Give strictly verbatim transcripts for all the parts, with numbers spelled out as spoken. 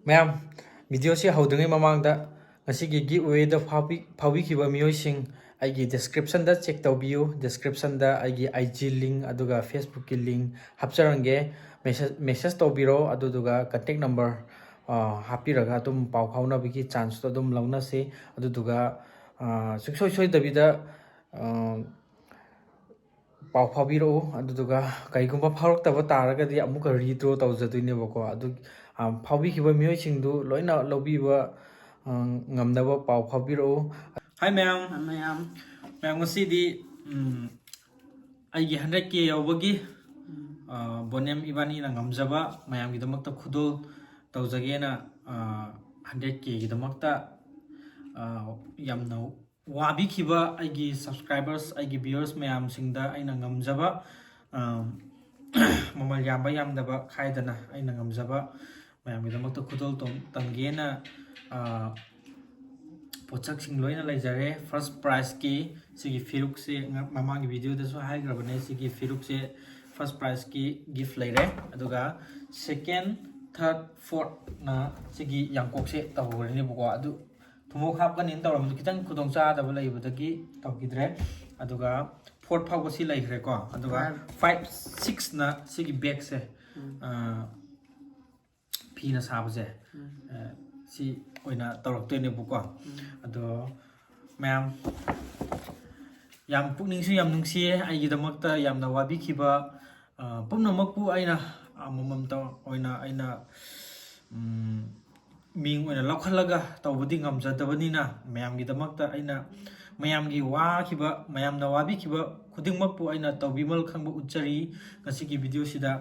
ꯃꯌꯥꯝ, ꯚꯤꯗꯤꯑꯣꯁꯤ ꯍꯧꯗ꯭ꯔꯤꯉꯩ ꯃꯃꯥꯡꯗ ꯉꯁꯤꯒꯤ ꯒꯤꯐ ꯑꯦꯋꯦꯗ ꯐꯥꯎꯕꯤ-, ꯐꯥꯎꯕꯤꯈꯤꯕ ꯃꯤꯑꯣꯏꯁꯤꯡ ꯑꯩꯒꯤ ꯗꯤꯁꯀ꯭ꯔꯤꯞꯁꯟꯗ ꯆꯦꯛ ꯇꯧꯕꯤꯌꯨ꯫ ꯗꯤꯁꯀ꯭ꯔꯤꯞꯁꯟꯗ ꯑꯩꯒꯤ ꯑꯥꯏ ꯖꯤ ꯂꯤꯡ ꯑꯗꯨꯒ ꯐꯦꯁꯕꯨꯛꯀꯤ ꯂꯤꯡ ꯍꯥꯞꯆꯔꯝꯒꯦ꯫ ꯃꯦꯁꯦꯖ, ꯃꯦꯁꯦꯖ ꯇꯧꯕꯤꯔꯣ, ꯑꯗꯨꯗꯨꯒ ꯀꯟꯇꯦꯛ ꯅꯝꯕꯔ, ꯑ, ꯍꯥꯞꯄꯤꯔꯒ ꯑꯗꯨꯝ ꯄꯥꯎ ꯐꯥꯎꯅꯕꯒꯤ ꯆꯥꯟꯁꯇꯣ ꯑꯗꯨꯝ ꯂꯧꯅꯁꯤ꯫ ꯑꯗꯨꯗꯨꯒ, ꯑ, ꯁꯨꯡꯁꯣꯏ ꯁꯣꯏꯗꯕꯤꯗ, ꯑ, ꯄꯥꯎ ꯐꯥꯎꯕꯤꯔꯛꯎ꯫ ꯑꯗꯨꯗꯨꯒ ꯀꯩꯒꯨꯝꯕ ꯐꯥꯎꯔꯛꯇꯕ ꯇꯥꯔꯒꯗꯤ ꯑꯃꯨꯛꯀ ꯔꯤꯗ꯭ꯔꯣ ꯇꯧꯖꯗꯣꯏꯅꯦꯕꯀꯣ꯫ ꯑꯗꯨ, ꯑ, ꯐꯥꯎꯕꯤꯈꯤꯕ ꯃꯤꯑꯣꯏꯁꯤꯡꯗꯨ ꯂꯣꯏꯅ ꯂꯧꯕꯤꯕ, ꯑ, ꯉꯝꯅꯕ ꯄꯥꯎ ꯐꯥꯎꯕꯤꯔꯛꯎ꯫ ꯍꯥꯏ ꯃꯌꯥꯝ꯫ ꯃꯌꯥꯝ꯫ ꯃꯌꯥꯝ, ꯉꯁꯤꯗꯤ, ꯎꯝ, ꯑꯩꯒꯤ ꯍꯟꯗ꯭ꯔꯦꯠ ꯀꯦ ꯌꯧꯕꯒꯤ, ꯎꯝ꯫ ꯑ, ꯕꯣꯅꯦꯝ ꯏꯕꯥꯅꯤꯅ ꯉꯝꯖꯕ ꯃꯌꯥꯝꯒꯤꯗꯃꯛꯇ ꯈꯨꯗꯣꯜ ꯇꯧꯖꯒꯦꯅ, ꯑ, ꯍꯟꯗ꯭ꯔꯦꯠ ꯀꯦꯒꯤꯗꯃꯛꯇ, ꯑ, ꯌꯥꯝꯅ ꯋꯥꯕꯤꯈꯤꯕ ꯑꯩꯒꯤ ꯁꯕꯁꯀ꯭ꯔꯥꯏꯕꯔꯁ, ꯑꯩꯒꯤ ꯚ꯭ꯌꯨꯋꯔꯁ ꯃꯌꯥꯝꯁꯤꯡꯗ ꯑꯩꯅ ꯉꯝꯖꯕ, ꯑ, ꯃꯃꯜ ꯌꯥꯝꯕ ꯌꯥꯝꯗꯕ ꯈꯥꯏꯗꯅ ꯑꯩꯅ ꯉꯝꯖꯕ ꯃꯌꯥꯝꯒꯤꯗꯃꯛꯇ ꯈꯨꯗꯣꯜ ꯇꯝ-, ꯇꯝꯒꯦꯅ, ꯑ, ꯄꯣꯠꯁꯛꯁꯤꯡ ꯂꯣꯏꯅ ꯂꯩꯖꯔꯦ꯫ ꯐꯥꯔꯁ ꯄ꯭ꯔꯥꯏꯖꯀꯤ ꯁꯤꯒꯤ ꯐꯤꯔꯨꯛꯁꯦ ꯉ-, ꯃꯃꯥꯡꯒꯤ ꯚꯤꯗꯤꯑꯣꯗꯁꯨ ꯍꯥꯏꯈ꯭ꯔꯕꯅꯦ, ꯁꯤꯒꯤ ꯐꯤꯔꯨꯛꯁꯦ ꯐꯥꯔꯁ ꯄ꯭ꯔꯥꯏꯖꯀꯤ ꯒꯤꯐ ꯂꯩꯔꯦ꯫ ꯑꯗꯨꯒ ꯁꯦꯀꯦꯟ, ꯊꯥꯔꯠ, ꯐꯣꯔꯠꯅ ꯁꯤꯒꯤ ꯌꯥꯡꯀꯣꯛꯁꯦ ꯇꯧꯍꯧꯔꯅꯦꯕꯀꯣ꯫ ꯑꯗꯨ ꯊꯨꯝꯃꯣꯛ ꯍꯥꯞꯀꯅꯤꯅ ꯇꯧꯔꯝꯕꯗꯣ ꯈꯤꯇꯪ ꯈꯨꯗꯣꯡ ꯆꯥꯗꯕ ꯂꯩꯕꯗꯒꯤ ꯇꯧꯈꯤꯗ꯭ꯔꯦ꯫ ꯑꯗꯨꯒ ꯐꯣꯔꯠ ꯐꯥꯎꯕ ꯁꯤ ꯂꯩꯈ꯭ꯔꯦꯀꯣ꯫ ꯑꯗꯨꯒ ꯐꯥꯏꯚ꯫ ꯐꯥꯏꯚ, ꯁꯤꯛꯁꯅ ꯁꯤꯒꯤ ꯕꯦꯒꯁꯦ, ꯎꯝ꯫ ꯑ, ꯐꯤꯅ ꯁꯥꯕꯁꯦ, ꯎꯝ꯫ ꯑ, ꯁꯤ ꯑꯣꯏꯅ ꯇꯧꯔꯛꯇꯣꯏꯅꯦꯕꯀꯣ꯫ ꯎꯝ꯫ ꯑꯗꯣ ꯃꯌꯥꯝ, ꯌꯥꯝ ꯄꯨꯛꯅꯤꯡꯁꯨ ꯌꯥꯝ ꯅꯨꯡꯁꯤꯌꯦ ꯑꯩꯒꯤꯗꯃꯛꯇ ꯌꯥꯝꯅ ꯋꯥꯕꯤꯈꯤꯕ, ꯑ, ꯄꯨꯝꯅꯃꯛꯄꯨ ꯑꯩꯅ ꯑꯃꯃꯝꯇ ꯑꯣꯏꯅ ꯑꯩꯅ, ꯎꯝ, ꯃꯤꯡ ꯑꯣꯏꯅ ꯂꯧꯈꯠꯂꯒ ꯇꯧꯕꯗꯤ ꯉꯝꯖꯗꯕꯅꯤꯅ, ꯃꯌꯥꯝꯒꯤꯗꯃꯛꯇ ꯑꯩꯅ, ꯃꯌꯥꯝꯒꯤ ꯋꯥꯈꯤꯕ, ꯃꯌꯥꯝꯅ ꯋꯥꯕꯤꯈꯤꯕ ꯈꯨꯗꯤꯡꯃꯛꯄꯨ ꯑꯩꯅ ꯇꯧꯕꯤꯃꯜ ꯈꯪꯕ ꯎꯠꯆꯔꯤ ꯉꯁꯤꯒꯤ ꯚꯤꯗꯤꯑꯣꯁꯤꯗ꯫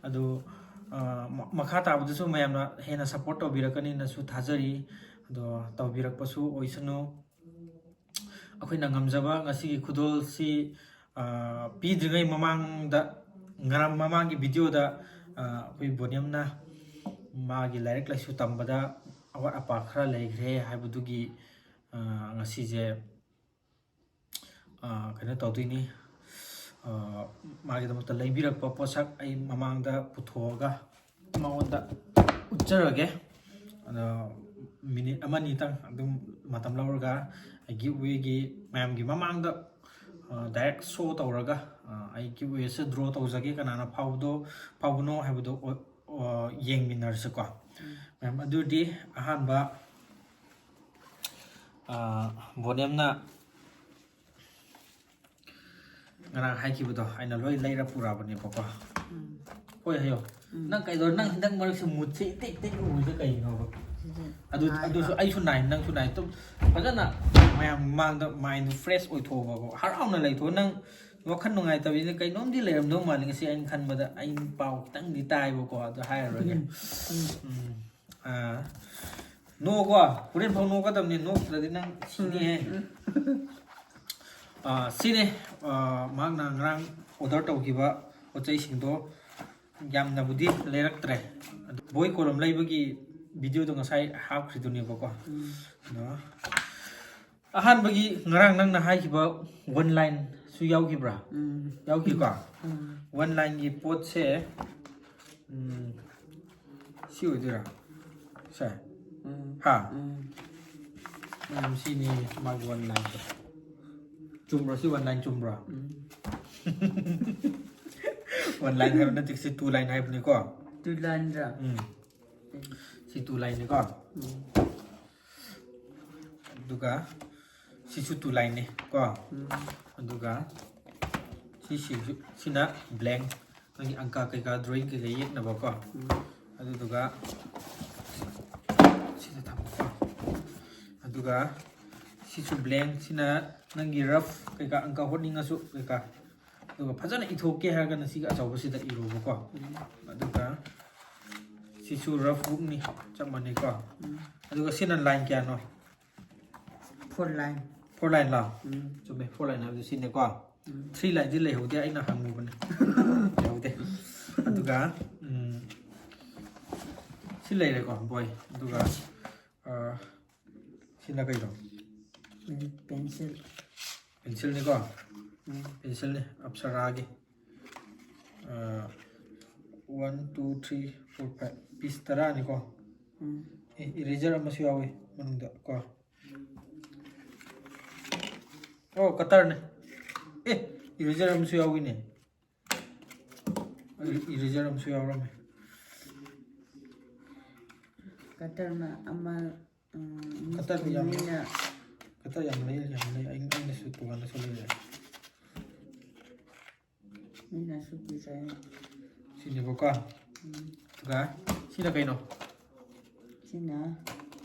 ꯑꯗꯨ, ꯑ, ꯃ-, ꯃꯈꯥ ꯇꯥꯕꯗꯁꯨ ꯃꯌꯥꯝꯅ ꯍꯦꯟꯅ ꯁꯞꯄꯣꯔꯠ ꯇꯧꯕꯤꯔꯛꯀꯅꯤꯅꯁꯨ ꯊꯥꯖꯔꯤ꯫ ꯑꯗꯣ ꯇꯧꯕꯤꯔꯛꯄꯁꯨ ꯑꯣꯏꯁꯅꯨ꯫ ꯑꯩꯈꯣꯏꯅ ꯉꯝꯖꯕ ꯉꯁꯤꯒꯤ ꯈꯨꯗꯣꯜꯁꯤ, ꯑ, ꯄꯤꯗ꯭ꯔꯤꯉꯩ ꯃꯃꯥꯡꯗ, ꯉꯔꯥꯡ ꯃꯃꯥꯡꯒꯤ ꯚꯤꯗꯤꯑꯣꯗ, ꯑ, ꯑꯩꯈꯣꯏ ꯕꯣꯅꯤꯌꯝꯅ ꯃꯥꯒꯤ ꯂꯥꯏꯔꯤꯛ ꯂꯥꯏꯁꯨ ꯇꯝꯕꯗ ꯑꯋꯥꯠ ꯑꯄꯥ ꯈꯔ ꯂꯩꯈ꯭ꯔꯦ ꯍꯥꯏꯕꯗꯨꯒꯤ, ꯑ, ꯉꯁꯤꯁꯦ, ꯑ, ꯀꯩꯅꯣ ꯇꯧꯗꯣꯏꯅꯤ꯫ ꯑ, ꯃꯥꯒꯤꯗꯃꯛꯇ ꯂꯩꯕꯤꯔꯛꯄ ꯄꯣꯠꯁꯛ ꯑꯩ ꯃꯃꯥꯡꯗ ꯄꯨꯊꯣꯛꯑꯒ ꯃꯉꯣꯟꯗ ꯎꯠꯆꯔꯒꯦ꯫ ꯑꯗꯣ ꯃꯤꯅꯤꯠ ꯑꯃꯅꯤꯇꯪ ꯑꯗꯨꯝ ꯃꯇꯝ ꯂꯧꯔꯒ ꯒꯤꯐ ꯑꯦꯒꯤ ꯃꯌꯥꯝꯒꯤ ꯃꯃꯥꯡꯗ ꯗꯥꯏꯔꯦꯛ ꯁꯣ ꯇꯧꯔꯒ ꯑ, ꯑꯩ ꯒꯤꯐ ꯑꯦꯁꯦ ꯗ꯭ꯔꯣ ꯇꯧꯖꯒꯦ, ꯀꯅꯥꯅ ꯐꯥꯎꯕꯗꯣ ꯐꯥꯎꯕꯅꯣ ꯍꯥꯏꯕꯗꯣ ꯑꯣ- ꯑꯣ, ꯌꯦꯡꯃꯤꯟꯅꯔꯁꯤꯀꯣ꯫ ꯃꯌꯥꯝ ꯑꯗꯨꯗꯤ ꯑꯍꯥꯟꯕ ꯑ, ꯕꯣꯅꯦꯝꯅ ꯉꯔꯥꯡ ꯍꯥꯏꯈꯤꯕꯗꯣ ꯑꯩꯅ ꯂꯣꯏ ꯂꯩꯔ ꯄꯨꯔꯛꯑꯕꯅꯦꯕꯀꯣ꯫ ꯍꯣꯏ, ꯍꯥꯏꯌꯣ꯫ ꯅꯪ ꯀꯩꯗꯧꯔ, ꯅꯪ ꯍꯟꯗꯛ ꯃꯔꯛꯁꯦ ꯃꯨꯠꯁꯦ ꯏꯇꯦꯛ ꯇꯦꯛ ꯎꯔꯤꯁꯦ ꯀꯩꯒꯤꯅꯣꯕ? ꯑꯗꯨ ꯅꯥꯏꯕ꯫ ꯑꯗꯨꯁꯨ ꯑꯩꯁꯨ ꯅꯥꯏ, ꯅꯪꯁꯨ ꯅꯥꯏ꯫ ꯑꯗꯨꯝ ꯐꯖꯅ ꯃꯌꯥꯝ ꯃꯃꯥꯡꯗ ꯃꯥꯏꯟꯗꯣ ꯐ꯭ꯔꯦꯁ ꯑꯣꯏꯊꯣꯛꯑꯣꯕꯀꯣ, ꯍꯔꯥꯎꯅ ꯂꯩꯊꯣꯛꯑꯣ꯫ ꯅꯪ ꯋꯥꯈꯜ ꯅꯨꯡꯉꯥꯏꯇꯕꯤꯗ ꯀꯩꯅꯣꯝꯗꯤ ꯂꯩꯔꯝꯗꯧ ꯃꯥꯜꯂꯤ ꯉꯁꯤ꯫ ꯑꯩꯅ ꯈꯟꯕꯗ ꯑꯩ ꯄꯥꯎ ꯈꯤꯇꯪꯗꯤ ꯇꯥꯏꯕꯀꯣ, ꯑꯗꯨ ꯍꯥꯏꯔꯔꯣꯏꯒꯦ꯫ ꯎꯝ꯫ ꯑꯥ, ꯅꯣꯛꯑꯣꯀꯣ, ꯍꯣꯔꯦꯟ ꯐꯥꯎ ꯅꯣꯛꯀꯗꯕꯅꯤ, ꯅꯣꯛꯇ꯭ꯔꯗꯤ ꯅꯪ ꯁꯤꯅꯤꯍꯦ꯫ ꯑꯥ, ꯁꯤꯅꯦ, ꯑꯥ, ꯃꯍꯥꯛꯅ ꯉꯔꯥꯡ ꯑꯣꯔꯗꯔ ꯇꯧꯈꯤꯕ ꯄꯣꯠ ꯆꯩꯁꯤꯡꯗꯣ꯫ ꯌꯥꯝꯅꯕꯨꯗꯤ ꯂꯩꯔꯛꯇ꯭ꯔꯦ꯫ ꯑꯗꯨ ꯕꯣꯏ ꯀꯣꯂꯣꯝ ꯂꯩꯕꯒꯤ ꯚꯤꯗꯤꯑꯣꯗꯣ ꯉꯁꯥꯏ ꯍꯥꯞꯈ꯭ꯔꯤꯗꯨꯅꯦꯕꯀꯣ꯫ ꯑꯗꯣ ꯑꯍꯥꯟꯕꯒꯤ ꯉꯔꯥꯡ ꯅꯪꯅ ꯍꯥꯏꯈꯤꯕ ꯋꯥꯟ ꯂꯥꯏꯟꯁꯨ ꯌꯥꯎꯈꯤꯕ꯭ꯔꯥ? ꯎꯝ꯫ ꯌꯥꯎꯈꯤꯀꯣ? ꯎꯝ꯫ ꯋꯥꯟ ꯂꯥꯏꯟꯒꯤ ꯄꯣꯠꯁꯦ, ꯎꯝ, ꯁꯤ ꯑꯣꯏꯗꯣꯏꯔꯥ? ꯁꯦ? ꯎꯝ꯫ ꯍꯥ? ꯎꯝ꯫ ꯃꯌꯥꯝ ꯁꯤꯅꯤ ꯃꯥꯒꯤ ꯋꯥꯟ ꯂꯥꯏꯟꯗꯣ꯫ ꯆꯨꯝꯕ꯭ꯔꯣ? ꯁꯤ ꯋꯥꯟ ꯂꯥꯏꯟ ꯆꯨꯝꯕ꯭ꯔꯣ? ꯎꯝ꯫ ꯋꯥꯟ ꯂꯥꯏꯟ ꯍꯥꯏꯕ ꯅꯠꯇꯦ, ꯁꯤ ꯇꯨ ꯂꯥꯏꯟ ꯍꯥꯏꯕꯅꯤꯀꯣ꯫ ꯇꯨ ꯂꯥꯏꯟꯔꯥ? ꯎꯝ꯫ ꯁꯤ ꯇꯨ ꯂꯥꯏꯟꯅꯤꯀꯣ꯫ ꯎꯝ꯫ ꯑꯗꯨꯒ ꯁꯤꯁꯨ ꯇꯨ ꯂꯥꯏꯟꯅꯤ ꯀꯣ꯫ ꯎꯝ꯫ ꯑꯗꯨꯒ ꯁꯤꯁꯤꯁꯨ, ꯁꯤꯅ ꯕ꯭ꯂꯦꯡ, ꯅꯪꯒꯤ ꯑꯪꯀ ꯀꯩꯀꯥ, ꯗ꯭ꯔꯣꯌꯤꯡ ꯀꯩꯀꯥ ꯌꯦꯛꯅꯕꯀꯣ꯫ ꯎꯝ꯫ ꯑꯗꯨꯗꯨꯒ ꯁꯤꯗ ꯊꯝꯃꯣꯀꯣ꯫ ꯑꯗꯨꯒ ꯁꯤꯁꯨ ꯕ꯭ꯂꯦꯡ, ꯁꯤꯅ ꯅꯪꯒꯤ ꯔꯐ ꯀꯩꯀꯥ, ꯑꯪꯀ ꯍꯣꯠꯅꯤꯡꯉꯁꯨ ꯀꯩꯀꯥ꯫ ꯑꯗꯨꯒ ꯐꯖꯅ ꯏꯊꯣꯛꯀꯦ ꯍꯥꯏꯔꯒꯅ ꯁꯤꯒꯤ ꯑꯆꯧꯕꯁꯤꯗ ꯏꯔꯣꯕꯀꯣ꯫ ꯎꯝ꯫ ꯑꯗꯨꯒ ꯁꯤꯁꯨ ꯔꯐ ꯕꯨꯛꯅꯤ, ꯆꯞ ꯃꯥꯟꯅꯩꯀꯣ꯫ ꯎꯝ꯫ ꯑꯗꯨꯒ ꯁꯤꯅ ꯂꯥꯏꯟ ꯀꯌꯥꯅꯣ? Four line. ꯐꯣꯔ ꯂꯥꯏꯟꯂꯣ? ꯎꯝ꯫ ꯆꯨꯝꯃꯦ, ꯐꯣꯔ ꯂꯥꯏꯟ ꯍꯥꯏꯕꯗꯤ ꯁꯤꯅꯦꯀꯣ꯫ ꯎꯝ꯫ ꯊ꯭ꯔꯤ ꯂꯥꯏꯟꯗꯤ ꯂꯩꯍꯧꯗꯦ, ꯑꯩꯅ ꯍꯪꯉꯨꯕꯅꯦ꯫ ꯂꯩꯍꯧꯗꯦ꯫ ꯑꯗꯨꯒ, ꯎꯝ, ꯁꯤ ꯂꯩꯔꯦꯀꯣ, ꯕꯣꯏ꯫ ꯑꯗꯨꯒ, ꯑ, ꯁꯤꯅ ꯀꯩꯅꯣ? ꯎꯝ, ꯄꯦꯟꯁꯤꯜ꯫ ꯄꯦꯟꯁꯤꯜꯅꯤꯀꯣ? ꯎꯝ꯫ ꯄꯦꯟꯁꯤꯜꯅꯤ, ꯑꯞꯁꯔꯥꯒꯤ꯫ ꯑ, one, two, three, four, five. Piece ꯇꯔꯥꯅꯤꯀꯣ? ꯎꯝ꯫ ꯑꯦ, ꯏꯔꯦꯖꯔ ꯑꯃꯁꯨ ꯌꯥꯎꯏ ꯃꯅꯨꯡꯗ ꯀꯣ꯫ ꯑꯣ, ꯀꯇꯔꯅꯦ꯫ ꯑꯦ, ꯏꯔꯦꯖꯔ ꯑꯃꯁꯨ ꯌꯥꯎꯏꯅꯦ꯫ ꯏꯔꯦꯖꯔ ꯑꯃꯁꯨ ꯌꯥꯎꯔꯝꯃꯦ꯫ ꯀꯇꯔꯅ ꯑꯃ ꯎꯝ, ꯀꯇꯔꯗꯤ ꯌꯥꯝ ꯃꯤꯅ ꯀꯇꯔ ꯌꯥꯝ ꯂꯩ, ꯌꯥꯝ ꯂꯩ꯫ ꯑꯩ-, ꯑꯩꯅꯁꯨ ꯇꯣꯉꯥꯟꯅꯁꯨ ꯂꯩꯔꯦ꯫ ꯃꯤꯅꯁꯨ ꯄꯤꯖꯩ꯫ ꯁꯤꯅꯦꯕꯀꯣ꯫ ꯎꯝ, ꯑꯗꯨꯒ ꯁꯤꯅ ꯀꯩꯅꯣ? ꯁꯤꯅ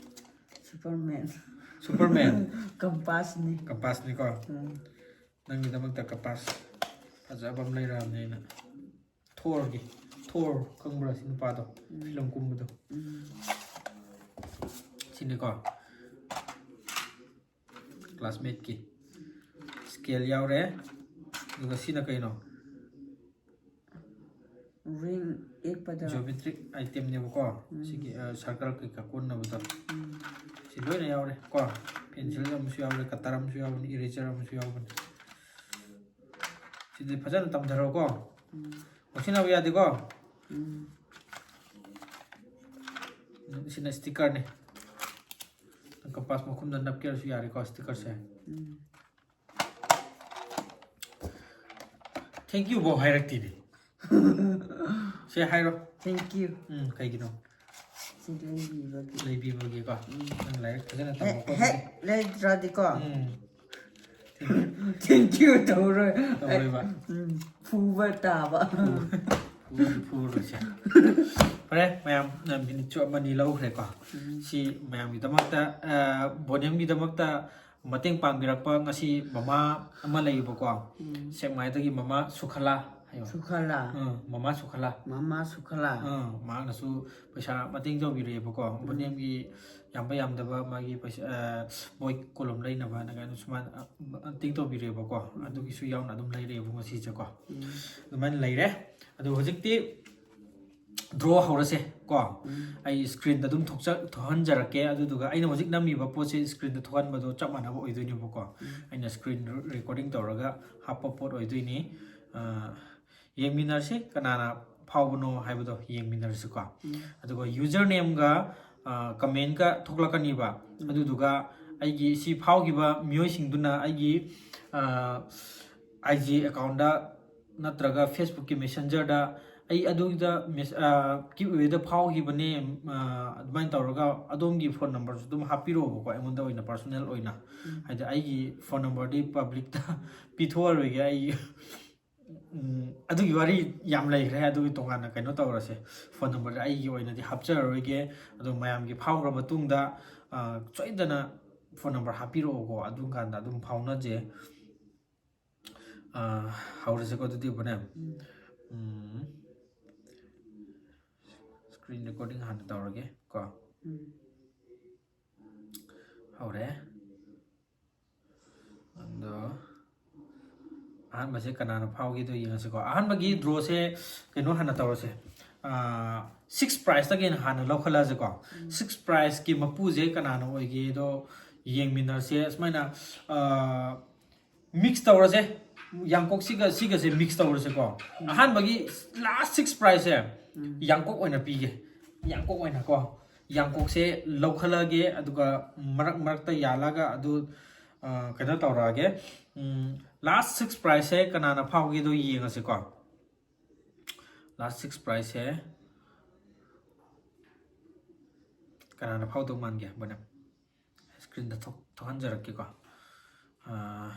ꯁꯨꯄꯔꯃꯦꯟ꯫ ꯁꯨꯄꯔꯃꯦꯟ꯫ ꯀꯝꯄꯥꯁꯅꯤ꯫ ꯀꯝꯄꯥꯁꯅꯤꯀꯣ꯫ ꯎꯝ, ꯅꯪꯒꯤꯗꯃꯛꯇ ꯀꯝꯄꯥꯁ ꯐꯖꯕ ꯑꯃ ꯂꯩꯔꯛꯑꯕꯅꯦ ꯑꯩꯅ꯫ ꯊꯣꯔꯒꯤ, ꯊꯣꯔ ꯈꯪꯕ꯭ꯔꯥ ꯁꯤ ꯅꯨꯄꯥꯗꯣ? ꯐꯤꯂꯝ ꯀꯨꯝꯕꯗꯣ꯫ ꯎꯝ, ꯁꯤꯅꯤꯀꯣ꯫ ꯀ꯭ꯂꯥꯁꯃꯦꯠꯀꯤ꯫ ꯁ꯭ꯀꯦꯜ ꯌꯥꯎꯔꯦ꯫ ꯑꯗꯨꯒ ꯁꯤꯅ ꯀꯩꯅꯣ? ꯔꯤꯡ ꯌꯦꯛꯄꯗ꯫ ꯖꯤꯑꯣꯃꯦꯇ꯭ꯔꯤꯛ ꯑꯥꯏꯇꯦꯝꯅꯦꯕꯀꯣ꯫ ꯁꯤꯒꯤ, ꯑ, ꯁꯔꯀꯜ ꯀꯩꯀꯥ ꯀꯣꯟꯅꯕꯗꯣ꯫ ꯎꯝ, ꯁꯤ ꯂꯣꯏꯅ ꯌꯥꯎꯔꯦ ꯀꯣ꯫ ꯄꯦꯟꯁꯤꯜ ꯑꯃꯁꯨ ꯌꯥꯎꯔꯦ, ꯀꯇꯔ ꯑꯃꯁꯨ ꯌꯥꯎꯕꯅꯤ, ꯏꯔꯦꯖꯔ ꯑꯃꯁꯨ ꯌꯥꯎꯕꯅꯤ꯫ ꯁꯤꯗꯤ ꯐꯖꯅ ꯇꯝꯊꯔꯣꯀꯣ꯫ ꯎꯝ, ꯉꯥꯎꯁꯤꯟꯅꯕ ꯌꯥꯗꯦꯀꯣ꯫ ꯎꯝ, ꯁꯤꯅ ꯁ꯭ꯇꯤꯀꯔꯅꯤ꯫ ꯀꯝꯄꯥꯁ ꯃꯈꯨꯝꯗ ꯅꯞꯀꯦꯔꯁꯨ ꯌꯥꯔꯦꯀꯣ ꯁ꯭ꯇꯤꯀꯔꯁꯦ꯫ ꯎꯝ꯫ Thank you ꯐꯥꯎ ꯍꯥꯏꯔꯛꯇꯦꯅꯦ꯫ ꯁꯦ ꯍꯥꯏꯔꯣ꯫ Thank you꯫ ꯎꯝ, ꯀꯩꯒꯤꯅꯣ? ꯁꯤ ꯂꯩꯕꯤꯕꯒꯤ꯫ ꯂꯩꯕꯤꯕꯒꯤꯀꯣ꯫ ꯅꯪ ꯂꯥꯏꯔꯤꯛ ꯐꯖꯅ ꯍꯦꯛ ꯇꯝꯃꯣꯀꯣ ꯍꯦꯛ ꯑꯗꯨꯗꯤ꯫ ꯂꯩꯇ꯭ꯔꯗꯤꯀꯣ꯫ ꯎꯝ꯫ Thank you ꯇꯧꯔꯣꯏ꯫ ꯇꯧꯔꯣꯏꯕ꯫ ꯎꯝ, ꯐꯨꯕ ꯇꯥꯕ꯫ ꯐꯨꯔꯨ-, ꯐꯨꯔꯨꯔꯣꯏꯁꯦ꯫ ꯐꯔꯦ, ꯃꯌꯥꯝ, ꯅ ꯃꯤꯅꯤꯠꯁꯨ ꯑꯃꯅꯤ ꯂꯧꯈ꯭ꯔꯦꯀꯣ꯫ ꯁꯤ ꯃꯌꯥꯝꯒꯤꯗꯃꯛꯇ, ꯑ, ꯕꯣꯅꯦꯝꯒꯤꯗꯃꯛꯇ ꯃꯇꯦꯡ ꯄꯥꯡꯕꯤꯔꯛꯄ ꯉꯁꯤ ꯃꯃꯥ ꯑꯃ ꯂꯩꯌꯦꯕꯀꯣ꯫ ꯁꯦꯛꯃꯥꯏꯗꯒꯤ ꯃꯃꯥ ꯁꯨꯈꯂꯥ ꯍꯥꯏꯌꯣ꯫ ꯁꯨꯈꯂꯥ꯫ ꯑ, ꯃꯃꯥ ꯁꯨꯈꯂꯥ꯫ ꯃꯃꯥ ꯁꯨꯈꯂꯥ꯫ ꯑ, ꯃꯍꯥꯛꯅꯁꯨ ꯄꯩꯁꯥ ꯃꯇꯦꯡ ꯇꯧꯕꯤꯔꯛꯑꯦꯕꯀꯣ꯫ ꯕꯣꯅꯦꯝꯒꯤ ꯌꯥꯝꯕ ꯌꯥꯝꯗꯕ ꯃꯥꯒꯤ ꯄꯩꯁꯥ, ꯑ, ꯃꯣꯏ ꯀꯣꯂꯣꯝ ꯂꯩꯅꯕꯅ ꯀꯥꯏꯅ ꯁꯨꯃꯥꯏꯅ, ꯑ, ꯃꯇꯦꯡ ꯇꯧꯕꯤꯔꯛꯑꯦꯕꯀꯣ꯫ ꯑꯗꯨꯒꯤꯁꯨ ꯌꯥꯎꯅ ꯑꯗꯨꯝ ꯂꯩꯔꯛꯑꯦꯕ ꯉꯁꯤꯁꯦꯀꯣ꯫ ꯑꯗꯨꯃꯥꯏꯅ ꯂꯩꯔꯦ꯫ ꯑꯗꯣ ꯍꯧꯖꯤꯛꯇꯤ ꯗ꯭ꯔꯣ ꯍꯧꯔꯁꯦ ꯀꯣ꯫ ꯑꯩ ꯁ꯭ꯀ꯭ꯔꯤꯟꯗ ꯑꯗꯨꯝ ꯊꯣꯛꯆ-, ꯊꯣꯛꯍꯟꯖꯔꯛꯀꯦ꯫ ꯑꯗꯨꯗꯨꯒ ꯑꯩꯅ ꯍꯧꯖꯤꯛ ꯅꯝꯃꯤꯕ ꯄꯣꯠꯁꯦ ꯁ꯭ꯀ꯭ꯔꯤꯟꯗ ꯊꯣꯛꯍꯟꯕꯗꯣ ꯆꯞ ꯃꯥꯟꯅꯕ ꯑꯣꯏꯗꯣꯏꯅꯦꯕꯀꯣ꯫ ꯑꯩꯅ ꯁ꯭ꯀ꯭ꯔꯤꯟ ꯔꯦꯀꯣꯔꯗꯤꯡ ꯇꯧꯔꯒ ꯍꯥꯞꯄ ꯄꯣꯠ ꯑꯣꯏꯗꯣꯏꯅꯤ꯫ ꯑ, ꯌꯦꯡꯃꯤꯟꯅꯔꯁꯤ, ꯀꯅꯥꯅ ꯐꯥꯎꯕꯅꯣ ꯍꯥꯏꯕꯗꯣ ꯌꯦꯡꯃꯤꯟꯅꯔꯁꯤꯀꯣ꯫ ꯑꯗꯨꯒ ꯌꯨꯖꯔ ꯅꯦꯝꯒ, ꯀꯃꯦꯟꯒ ꯊꯣꯛꯂꯛꯀꯅꯤꯕ꯫ ꯑꯗꯨꯗꯨꯒ ꯑꯩꯒꯤ ꯁꯤ ꯐꯥꯎꯈꯤꯕ ꯃꯤꯑꯣꯏꯁꯤꯡꯗꯨꯅ ꯑꯩꯒꯤ ꯑꯥꯏ ꯖꯤ ꯑꯦꯀꯥꯎꯟꯗ ꯅꯠꯇ꯭ꯔꯒ ꯐꯦꯁꯕꯨꯛꯀꯤ ꯃꯦꯁꯦꯟꯖꯔꯗ ꯑꯩ ꯑꯗꯨꯒꯤꯗ ꯀꯤꯞ ꯑꯦꯋꯦꯗ ꯐꯥꯎꯈꯤꯕꯅꯦ, ꯑꯗꯨꯃꯥꯏꯅ ꯇꯧꯔꯒ ꯑꯗꯣꯝꯒꯤ ꯐꯣꯟ ꯅꯝꯕꯔꯁꯨ ꯑꯗꯨꯝ ꯍꯥꯞꯄꯤꯔꯛꯑꯣꯕꯀꯣ, ꯑꯩꯉꯣꯟꯗ ꯑꯣꯏꯅ ꯄꯥꯔꯁꯣꯅꯦꯜ ꯑꯣꯏꯅ꯫ ꯍꯥꯏꯗꯤ ꯑꯩꯒꯤ ꯐꯣꯟ ꯅꯝꯕꯔꯗꯤ ꯄꯕ꯭ꯂꯤꯛꯇ ꯄꯤꯊꯣꯛꯑꯔꯣꯏꯒꯦ꯫ ꯑꯩ ꯎꯝ, ꯑꯗꯨꯒꯤ ꯋꯥꯔꯤ ꯌꯥꯝ ꯂꯩꯈ꯭ꯔꯦ꯫ ꯑꯗꯨꯒꯤ ꯇꯣꯉꯥꯟꯅ ꯀꯩꯅꯣ ꯇꯧꯔꯁꯦ꯫ ꯐꯣꯟ ꯅꯝꯕꯔꯗꯤ ꯑꯩꯒꯤ ꯑꯣꯏꯅꯗꯤ ꯍꯥꯞꯆꯔꯔꯣꯏꯒꯦ꯫ ꯑꯗꯣ ꯃꯌꯥꯝꯒꯤ ꯐꯥꯎꯈ꯭ꯔ ꯃꯇꯨꯡꯗ, ꯑ, ꯁꯣꯏꯗꯅ ꯐꯣꯟ ꯅꯝꯕꯔ ꯍꯥꯞꯄꯤꯔꯛꯑꯣꯀꯣ꯫ ꯑꯗꯨꯝ ꯀꯥꯟꯗ ꯑꯗꯨꯝ ꯐꯥꯎꯅꯖꯦ꯫ ꯑ, ꯍꯧꯔꯁꯦꯀꯣ ꯑꯗꯨꯗꯤ ꯕꯣꯅꯦ꯫ ꯎꯝ꯫ ꯁ꯭ꯀ꯭ꯔꯤꯟ ꯔꯦꯀꯣꯔꯗꯤꯡ ꯍꯥꯟꯅ ꯇꯧꯔꯒꯦ ꯀꯣ꯫ ꯍꯧꯔꯦ꯫ ꯑꯗꯣ ꯑꯍꯥꯟꯕꯁꯦ ꯀꯅꯥꯅ ꯐꯥꯎꯒꯦꯗꯣ ꯌꯦꯡꯉꯁꯤꯀꯣ꯫ ꯑꯍꯥꯟꯕꯒꯤ ꯗ꯭ꯔꯣꯁꯦ ꯀꯩꯅꯣ ꯍꯥꯟꯅ ꯇꯧꯔꯁꯦ꯫ ꯁꯤꯛꯁ ꯄ꯭ꯔꯥꯏꯖꯇꯒꯤ ꯍꯥꯟꯅ ꯂꯧꯈꯠꯂꯛꯑꯁꯤꯀꯣ꯫ ꯁꯤꯛꯁ ꯄ꯭ꯔꯥꯏꯖꯀꯤ ꯃꯄꯨꯁꯦ ꯀꯅꯥꯅ ꯑꯣꯏꯒꯦꯗꯣ ꯌꯦꯡꯃꯤꯟꯅꯔꯁꯦ꯫ ꯁꯨꯃꯥꯏꯅ, ꯑ, ꯃꯤꯛꯁ ꯇꯧꯔꯁꯦ꯫ ꯌꯥꯡꯀꯣꯛꯁꯤꯒ ꯁꯤꯒꯁꯦ ꯃꯤꯛꯁ ꯇꯧꯔꯁꯦꯀꯣ꯫ ꯑꯍꯥꯟꯕꯒꯤ ꯂꯥꯁ ꯁꯤꯛꯁ ꯄ꯭ꯔꯥꯏꯖꯁꯦ ꯌꯥꯡꯀꯣꯛ ꯑꯣꯏꯅ ꯄꯤꯒꯦ꯫ ꯌꯥꯡꯀꯣꯛ ꯑꯣꯏꯅꯀꯣ꯫ ꯌꯥꯡꯀꯣꯛꯁꯦ ꯂꯧꯈꯠꯂꯒꯦ, ꯑꯗꯨꯒ ꯃꯔꯛ ꯃꯔꯛꯇ ꯌꯥꯜꯂꯒ ꯑꯗꯨ, ꯑ, ꯀꯩꯅꯣ ꯇꯧꯔꯛꯑꯒꯦ꯫ ꯂꯥꯁ ꯁꯤꯛꯁ ꯄ꯭ꯔꯥꯏꯖꯁꯦ ꯀꯅꯥꯅ ꯐꯥꯎꯒꯦꯗꯣ ꯌꯦꯡꯉꯁꯤꯀꯣ꯫ ꯂꯥꯁ ꯁꯤꯛꯁ ꯄ꯭ꯔꯥꯏꯖꯁꯦ ꯀꯅꯥꯅ ꯐꯥꯎꯗꯧ ꯃꯥꯟꯒꯦ ꯍꯥꯏꯕꯅꯦ꯫ ꯁ꯭ꯀ꯭ꯔꯤꯟꯗ ꯊꯣꯛ-, ꯊꯣꯛꯍꯟꯖꯔꯛꯀꯦꯀꯣ꯫ ꯑ,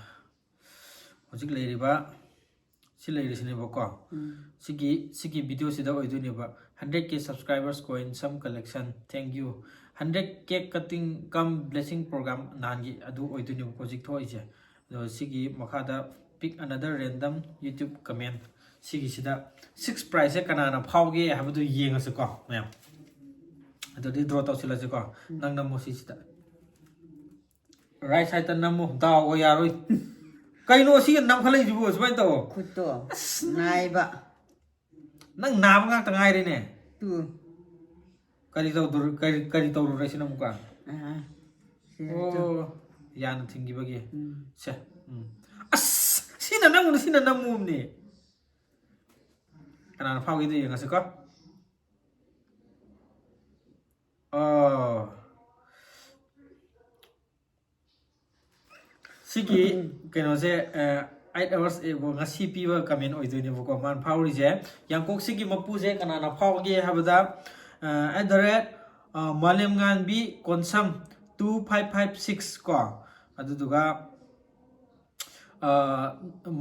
ꯍꯧꯖꯤꯛ ꯂꯩꯔꯤꯕ ꯁꯤ ꯂꯩꯔꯤꯁꯤꯅꯦꯕꯀꯣ꯫ ꯁꯤꯒꯤ, ꯁꯤꯒꯤ ꯚꯤꯗꯤꯑꯣꯁꯤꯗ ꯑꯣꯏꯗꯣꯏꯅꯦꯕ꯫ Hundred K subscribers coin, some collection, thank you꯫ Hundred cake cutting cum blessing program ꯅꯍꯥꯟꯒꯤ ꯑꯗꯨ ꯑꯣꯏꯗꯣꯏꯅꯦꯕꯀꯣ ꯍꯧꯖꯤꯛ ꯊꯣꯛꯏꯁꯦ꯫ ꯑꯗꯣ ꯁꯤꯒꯤ ꯃꯈꯥꯗ pick another random YouTube comment꯫ ꯁꯤꯒꯤꯁꯤꯗ ꯁꯤꯛꯁ ꯄ꯭ꯔꯥꯏꯖꯁꯦ ꯀꯅꯥꯅ ꯐꯥꯎꯒꯦ ꯍꯥꯏꯕꯗꯨ ꯌꯦꯡꯉꯁꯤꯀꯣ ꯃꯌꯥꯝ꯫ ꯑꯗꯨꯗꯤ ꯗ꯭ꯔꯣ ꯇꯧꯁꯤꯜꯂꯁꯤꯀꯣ꯫ ꯅꯪ ꯅꯝꯃꯣ ꯁꯤꯁꯤꯗ꯫ ꯔꯥꯏꯠ ꯁꯥꯏꯗꯇ ꯅꯝꯃꯣ꯫ ꯗꯥꯎꯒ ꯌꯥꯔꯣꯏ꯫ ꯀꯩꯅꯣ ꯁꯤꯒ ꯅꯝꯈꯠꯂꯛꯏꯁꯤꯕꯨ? ꯁꯨꯃꯥꯏꯅ ꯇꯧꯑꯣ꯫ ꯈꯨꯠꯇꯣ ꯅꯥꯏꯕ꯫ ꯅꯪ ꯅꯥꯕ ꯉꯥꯛꯇ ꯉꯥꯏꯔꯦꯅꯦ꯫ ꯇꯨ꯫ ꯀꯔꯤ ꯇꯧꯗꯣꯔ-, ꯀꯔꯤ, ꯀꯔꯤ ꯇꯧꯔꯨꯔꯦ ꯁꯤꯅ ꯑꯃꯨꯛꯀ? ꯑꯥ, ꯁꯤ ꯇꯨ꯫ ꯑꯣ, ꯌꯥꯅ ꯊꯤꯡꯈꯤꯕꯒꯤ꯫ ꯎꯝ꯫ ꯁꯦ, ꯎꯝ꯫ ꯑꯁ, ꯁꯤꯅ ꯅꯝꯃꯨꯅꯦ, ꯁꯤꯅ ꯅꯝꯃꯨꯕꯅꯦ꯫ ꯀꯅꯥꯅ ꯐꯥꯎꯒꯦꯗꯣ ꯌꯦꯡꯉꯁꯤꯀꯣ꯫ ꯑꯥ, ꯁꯤꯒꯤ ꯀꯩꯅꯣꯁꯦ ꯑꯩꯠ ꯑꯋꯥꯔꯁ ꯉꯁꯤ ꯄꯤꯕ ꯀꯃꯦꯟ ꯑꯣꯏꯗꯣꯏꯅꯦꯕꯀꯣ꯫ ꯃꯥꯅ ꯐꯥꯎꯔꯤꯁꯦ ꯌꯥꯡꯀꯣꯛꯁꯤꯒꯤ ꯃꯄꯨꯁꯦ ꯀꯅꯥꯅ ꯐꯥꯎꯒꯦ ꯍꯥꯏꯕꯗ, at the rate ꯃꯥꯂꯦꯝꯉꯥꯟꯕꯤ Konsam two five five six ꯀꯣ꯫ ꯑꯗꯨꯗꯨꯒ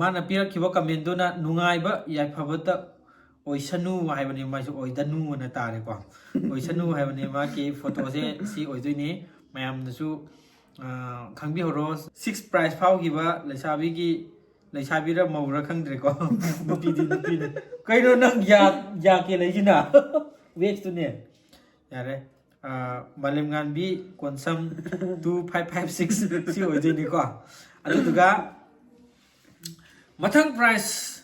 ꯃꯥꯅ ꯄꯤꯔꯛꯈꯤꯕ ꯀꯃꯦꯟꯗꯨꯅ ꯅꯨꯡꯉꯥꯏꯕ ꯌꯥꯏꯐꯕꯇ ꯑꯣꯏꯁꯅꯨ ꯍꯥꯏꯕꯅꯤ꯫ ꯃꯥꯏꯁꯨ ꯑꯣꯏꯗꯅꯨ ꯑꯅ ꯇꯥꯔꯦꯀꯣ꯫ ꯑꯣꯏꯁꯅꯨ ꯍꯥꯏꯕꯅꯤ꯫ ꯃꯥꯒꯤ ꯐꯣꯇꯣꯁꯦ ꯁꯤ ꯑꯣꯏꯗꯣꯏꯅꯤ꯫ ꯃꯌꯥꯝꯅꯁꯨ ꯈꯪꯕꯤꯍꯧꯔꯣ꯫ ꯁꯤꯛꯁ ꯄ꯭ꯔꯥꯏꯖ ꯐꯥꯎꯈꯤꯕ ꯂꯩꯁꯥꯕꯤꯒꯤ, ꯂꯩꯁꯥꯕꯤꯔ ꯃꯧꯔ ꯈꯪꯗ꯭ꯔꯦꯀꯣ꯫ ꯅꯨꯄꯤꯗꯤ ꯅꯨꯄꯤꯅꯤ꯫ ꯀꯩꯅꯣ ꯅꯪ ꯌꯥ ꯌꯥ ꯀꯦꯜꯂꯛꯏꯁꯤꯅ? ꯋꯦꯛꯁꯇꯨꯅꯦ꯫ ꯌꯥꯔꯦ꯫ ꯃꯥꯂꯦꯝꯉꯥꯟꯕꯤ Konsam two five five six ꯁꯤ ꯑꯣꯏꯗꯣꯏꯅꯤꯀꯣ꯫ ꯑꯗꯨꯗꯨꯒ ꯃꯊꯪ ꯄ꯭ꯔꯥꯏꯖ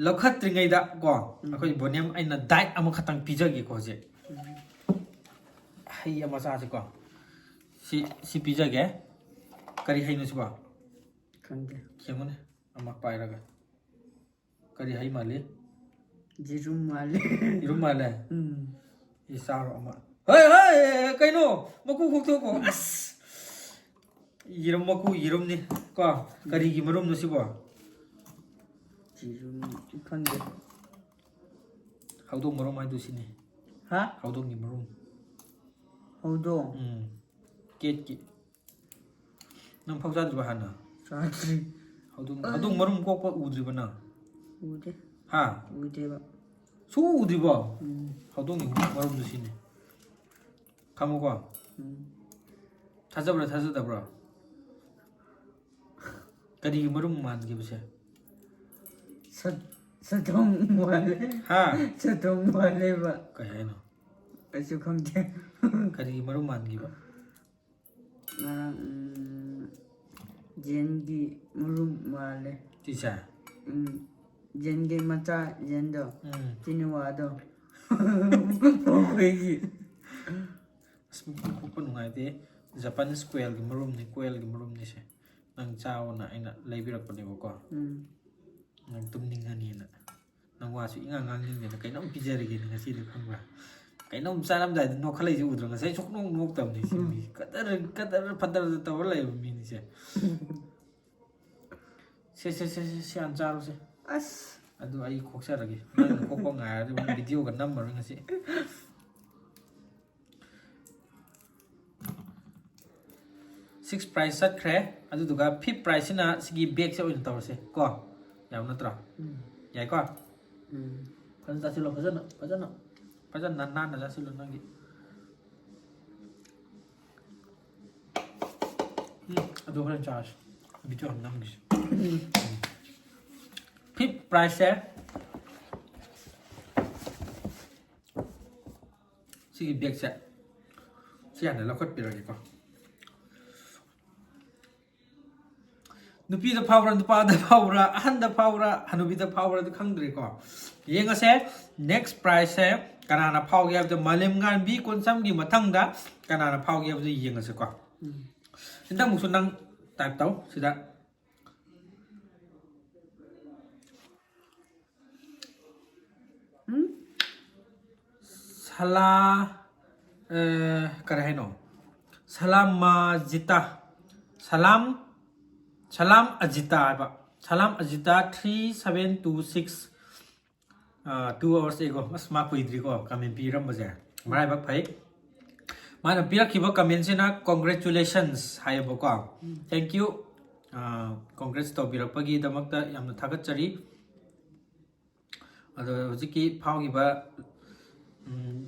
ꯂꯧꯈꯠꯇ꯭ꯔꯤꯉꯩꯗ ꯀꯣ, ꯑꯩꯈꯣꯏ ꯕꯣꯅꯦꯝ ꯑꯩꯅ ꯗꯥꯏꯠ ꯑꯃꯈꯛꯇꯪ ꯄꯤꯖꯒꯦꯀꯣ꯫ ꯍꯧꯖꯤꯛ ꯍꯩ ꯑꯃ ꯆꯥꯁꯤꯀꯣ꯫ ꯁꯤ ꯁꯤ ꯄꯤꯖꯒꯦ꯫ ꯀꯔꯤ ꯍꯩꯅꯣ ꯁꯤꯕꯣ? ꯈꯪꯗꯦ꯫ ꯌꯦꯡꯉꯨꯅꯦ ꯑꯃ ꯄꯥꯏꯔꯒ꯫ ꯀꯔꯤ ꯍꯩ ꯃꯥꯜꯂꯤ? ꯌꯦꯔꯨꯝ ꯃꯥꯜꯂꯦ꯫ ꯌꯦꯔꯨꯝ ꯃꯥꯜꯂꯦ? ꯎꯝ꯫ ꯁꯤ ꯆꯥꯔꯣ ꯑꯃ꯫ ꯍꯣꯏ ꯍꯣꯏ꯫ ꯀꯩꯅꯣ? ꯃꯀꯨ ꯈꯣꯛꯇꯣꯛꯈꯣ꯫ ꯑꯁ꯫ ꯌꯦꯔꯨꯝ ꯃꯀꯨ ꯌꯦꯔꯨꯝꯅꯤ ꯀꯣ꯫ ꯀꯔꯤꯒꯤ ꯃꯔꯨꯝꯅꯣ ꯁꯤꯕꯣ? ꯌꯦꯔꯨꯝ ꯈꯪꯗꯦ꯫ ꯍꯧꯗꯣꯡ ꯃꯔꯨꯝ ꯍꯥꯏꯗꯨ ꯁꯤꯅꯤ꯫ ꯍꯥ? ꯍꯧꯗꯣꯡꯒꯤ ꯃꯔꯨꯝ꯫ ꯍꯧꯗꯣꯡ꯫ ꯎꯝ꯫ ꯀꯦꯠꯀꯤ꯫ ꯅꯪ ꯐꯥꯎ ꯆꯥꯗ꯭ꯔꯤꯕ ꯍꯥꯟꯅ? ꯆꯥꯗ꯭ꯔꯤ꯫ ꯍꯧꯗꯣꯡ ꯍꯧꯗꯣꯡ ꯃꯔꯨꯝ ꯀꯣꯛꯄ ꯎꯗ꯭ꯔꯤꯕ ꯅꯪ? ꯎꯗꯦ꯫ ꯍꯥ? ꯎꯗꯦꯕ꯫ ꯁꯨ ꯎꯗ꯭ꯔꯤꯕꯣ? ꯎꯝ꯫ ꯍꯧꯗꯣꯡꯒꯤ ꯃꯔꯨꯝꯗꯨ ꯁꯤꯅꯤ꯫ ꯈꯪꯉꯨꯀꯣ꯫ ꯎꯝ꯫ ꯊꯥꯖꯕ꯭ꯔꯥ ꯊꯥꯖꯗꯕ꯭ꯔꯥ? ꯀꯔꯤꯒꯤ ꯃꯔꯨꯝ ꯃꯥꯟꯒꯦꯕꯁꯦ? ꯁꯠ- ꯁꯠꯊꯣꯡ ꯃꯥꯜꯂꯦ꯫ ꯍꯥ? ꯁꯠꯊꯣꯡ ꯃꯥꯜꯂꯦꯕ꯫ ꯀꯩ ꯍꯥꯏꯅꯣ? ꯑꯩꯁꯨ ꯈꯪꯗꯦ꯫ ꯀꯔꯤꯒꯤ ꯃꯔꯨꯝ ꯃꯥꯟꯈꯤꯕ? ꯉꯔꯥꯡ ꯎꯝ, ꯌꯦꯟꯒꯤ ꯃꯔꯨꯝ ꯃꯥꯜꯂꯦ꯫ ꯁꯤꯁꯦ? ꯎꯝ, ꯌꯦꯟꯒꯤ ꯃꯆꯥ ꯌꯦꯟꯗꯣ꯫ ꯎꯝ꯫ ꯇꯤꯅꯋꯥꯗꯣ꯫ ꯄꯣꯛꯄꯒꯤ꯫ ꯑꯁ ꯃꯀꯨ ꯈꯣꯛꯄ ꯅꯨꯡꯉꯥꯏꯇꯦ꯫ ꯖꯄꯥꯅꯤꯁ ꯀꯣꯌꯦꯜꯒꯤ ꯃꯔꯨꯝꯅꯤ, ꯀꯣꯌꯦꯜꯒꯤ ꯃꯔꯨꯝꯅꯤꯁꯦ꯫ ꯅꯪ ꯆꯥꯎꯅ ꯑꯩꯅ ꯂꯩꯕꯤꯔꯛꯄꯅꯦꯕꯀꯣ꯫ ꯎꯝ꯫ ꯅꯪ ꯇꯨꯝꯅꯤꯡꯉꯅꯤꯅ꯫ ꯅꯪ ꯋꯥꯁꯨ ꯏꯉꯥꯡ ꯉꯥꯡꯅꯤꯡꯗꯦꯅ ꯀꯩꯅꯣꯝ ꯄꯤꯖꯔꯒꯦꯅ ꯉꯁꯤꯗꯤ ꯈꯪꯕ꯭ꯔꯥ? ꯀꯩꯅꯣꯝ ꯆꯥꯔꯝꯗꯥꯏꯗ ꯅꯣꯛꯈꯠꯂꯛꯏꯁꯦ ꯎꯗ꯭ꯔꯣ? ꯉꯁꯥꯏ ꯁꯨꯛꯅꯣꯛ ꯅꯣꯛꯇꯕꯅꯤ ꯁꯤ ꯃꯤ꯫ ꯀꯗꯔ ꯀꯗꯔ ꯐꯗꯔ ꯇꯧꯔ ꯂꯩꯕ ꯃꯤꯅꯤꯁꯦ꯫ ꯁꯦ ꯁꯦ ꯁꯦ ꯁꯦ ꯁꯤ ꯍꯥꯟꯅ ꯆꯥꯔꯨꯁꯦ꯫ ꯑꯁ꯫ ꯑꯗꯨ ꯑꯩ ꯈꯣꯛꯆꯔꯒꯦ, ꯅꯪꯅ ꯈꯣꯛꯄ ꯉꯥꯏꯔꯗꯤ ꯚꯤꯗꯤꯑꯣꯒ ꯅꯝꯃꯔꯣꯏ ꯉꯁꯤ꯫ ꯁꯤꯛꯁ ꯄ꯭ꯔꯥꯏꯁ ꯆꯠꯈ꯭ꯔꯦ꯫ ꯑꯗꯨꯗꯨꯒ ꯐꯤꯐ ꯄ꯭ꯔꯥꯏꯁꯁꯤꯅ ꯁꯤꯒꯤ ꯕꯦꯒꯁꯦ ꯑꯣꯏꯅ ꯇꯧꯔꯁꯦ ꯀꯣ꯫ ꯌꯥꯕ ꯅꯠꯇ꯭ꯔꯣ? ꯎꯝ꯫ ꯌꯥꯏꯀꯣ? ꯎꯝ꯫ ꯐꯖꯅ ꯆꯥꯁꯤꯜꯂꯣ, ꯐꯖꯅ ꯐꯖꯅ ꯐꯖꯅ ꯅꯥꯟꯅ ꯆꯥꯁꯤꯜꯂꯣ ꯅꯪꯒꯤ꯫ ꯎꯝ, ꯑꯗꯨ ꯍꯣꯔꯦꯟ ꯆꯥꯔꯁꯤ꯫ ꯚꯤꯗꯤꯑꯣ ꯑꯃ ꯅꯝꯈꯤꯁꯤ꯫ ꯐꯤꯐ ꯄ꯭ꯔꯥꯏꯁꯁꯦ ꯁꯤꯒꯤ ꯕꯦꯒꯁꯦ ꯁꯤ ꯍꯥꯟꯅ ꯂꯧꯈꯠꯄꯤꯔꯒꯦꯀꯣ꯫ ꯅꯨꯄꯤꯗ ꯐꯥꯎꯕ꯭ꯔꯥ, ꯅꯨꯄꯥꯗ ꯐꯥꯎꯕ꯭ꯔꯥ, ꯑꯍꯟꯗ ꯐꯥꯎꯕ꯭ꯔꯥ, ꯍꯅꯨꯕꯤꯗ ꯐꯥꯎꯕ꯭ꯔꯥ ꯑꯗꯨ ꯈꯪꯗ꯭ꯔꯦꯀꯣ꯫ ꯌꯦꯡꯉꯁꯦ꯫ ꯅꯦꯛꯁ ꯄ꯭ꯔꯥꯏꯖꯁꯦ ꯀꯅꯥꯅ ꯐꯥꯎꯒꯦ ꯍꯥꯏꯕꯗ, ꯃꯥꯂꯦꯝꯉꯥꯟꯕꯤ ꯀꯣꯟꯁꯝꯒꯤ ꯃꯊꯪꯗ ꯀꯅꯥꯅ ꯐꯥꯎꯒꯦ ꯍꯥꯏꯕꯗꯨ ꯌꯦꯡꯉꯁꯤꯀꯣ꯫ ꯎꯝ꯫ ꯍꯟꯗꯛꯃꯨꯛꯁꯨ ꯅꯪ ꯇꯥꯏꯞ ꯇꯧ ꯁꯤꯗ꯫ ꯎꯝ? ꯁꯂꯥ, ꯑ, ꯀꯔꯤ ꯍꯥꯏꯅꯣ? ꯁꯂꯥꯝ ꯑꯖꯤꯇꯥ꯫ ꯁꯂꯥꯝ, ꯁꯂꯥꯝ ꯑꯖꯤꯇꯥ ꯍꯥꯏꯕ꯫ ꯁꯂꯥꯝ ꯑꯖꯤꯇꯥ three seven two six, ꯑ, two hours ago꯫ ꯑꯁ, ꯃꯥ ꯀꯨꯏꯗ꯭ꯔꯤꯀꯣ ꯀꯃꯦꯟ ꯄꯤꯔꯝꯕꯁꯦ꯫ ꯃꯔꯥꯏꯕꯛ ꯐꯩ꯫ ꯃꯥꯅ ꯄꯤꯔꯛꯈꯤꯕ ꯀꯃꯦꯟꯁꯤꯅ "Congratulations" ꯍꯥꯏꯌꯦꯕꯀꯣ꯫ Thank you꯫ ꯑ, congrats ꯇꯧꯕꯤꯔꯛꯄꯒꯤꯗꯃꯛꯇ ꯌꯥꯝꯅ ꯊꯥꯒꯠꯆꯔꯤ꯫ ꯑꯗꯣ ꯍꯧꯖꯤꯛꯀꯤ ꯐꯥꯎꯈꯤꯕ, ꯎꯝ,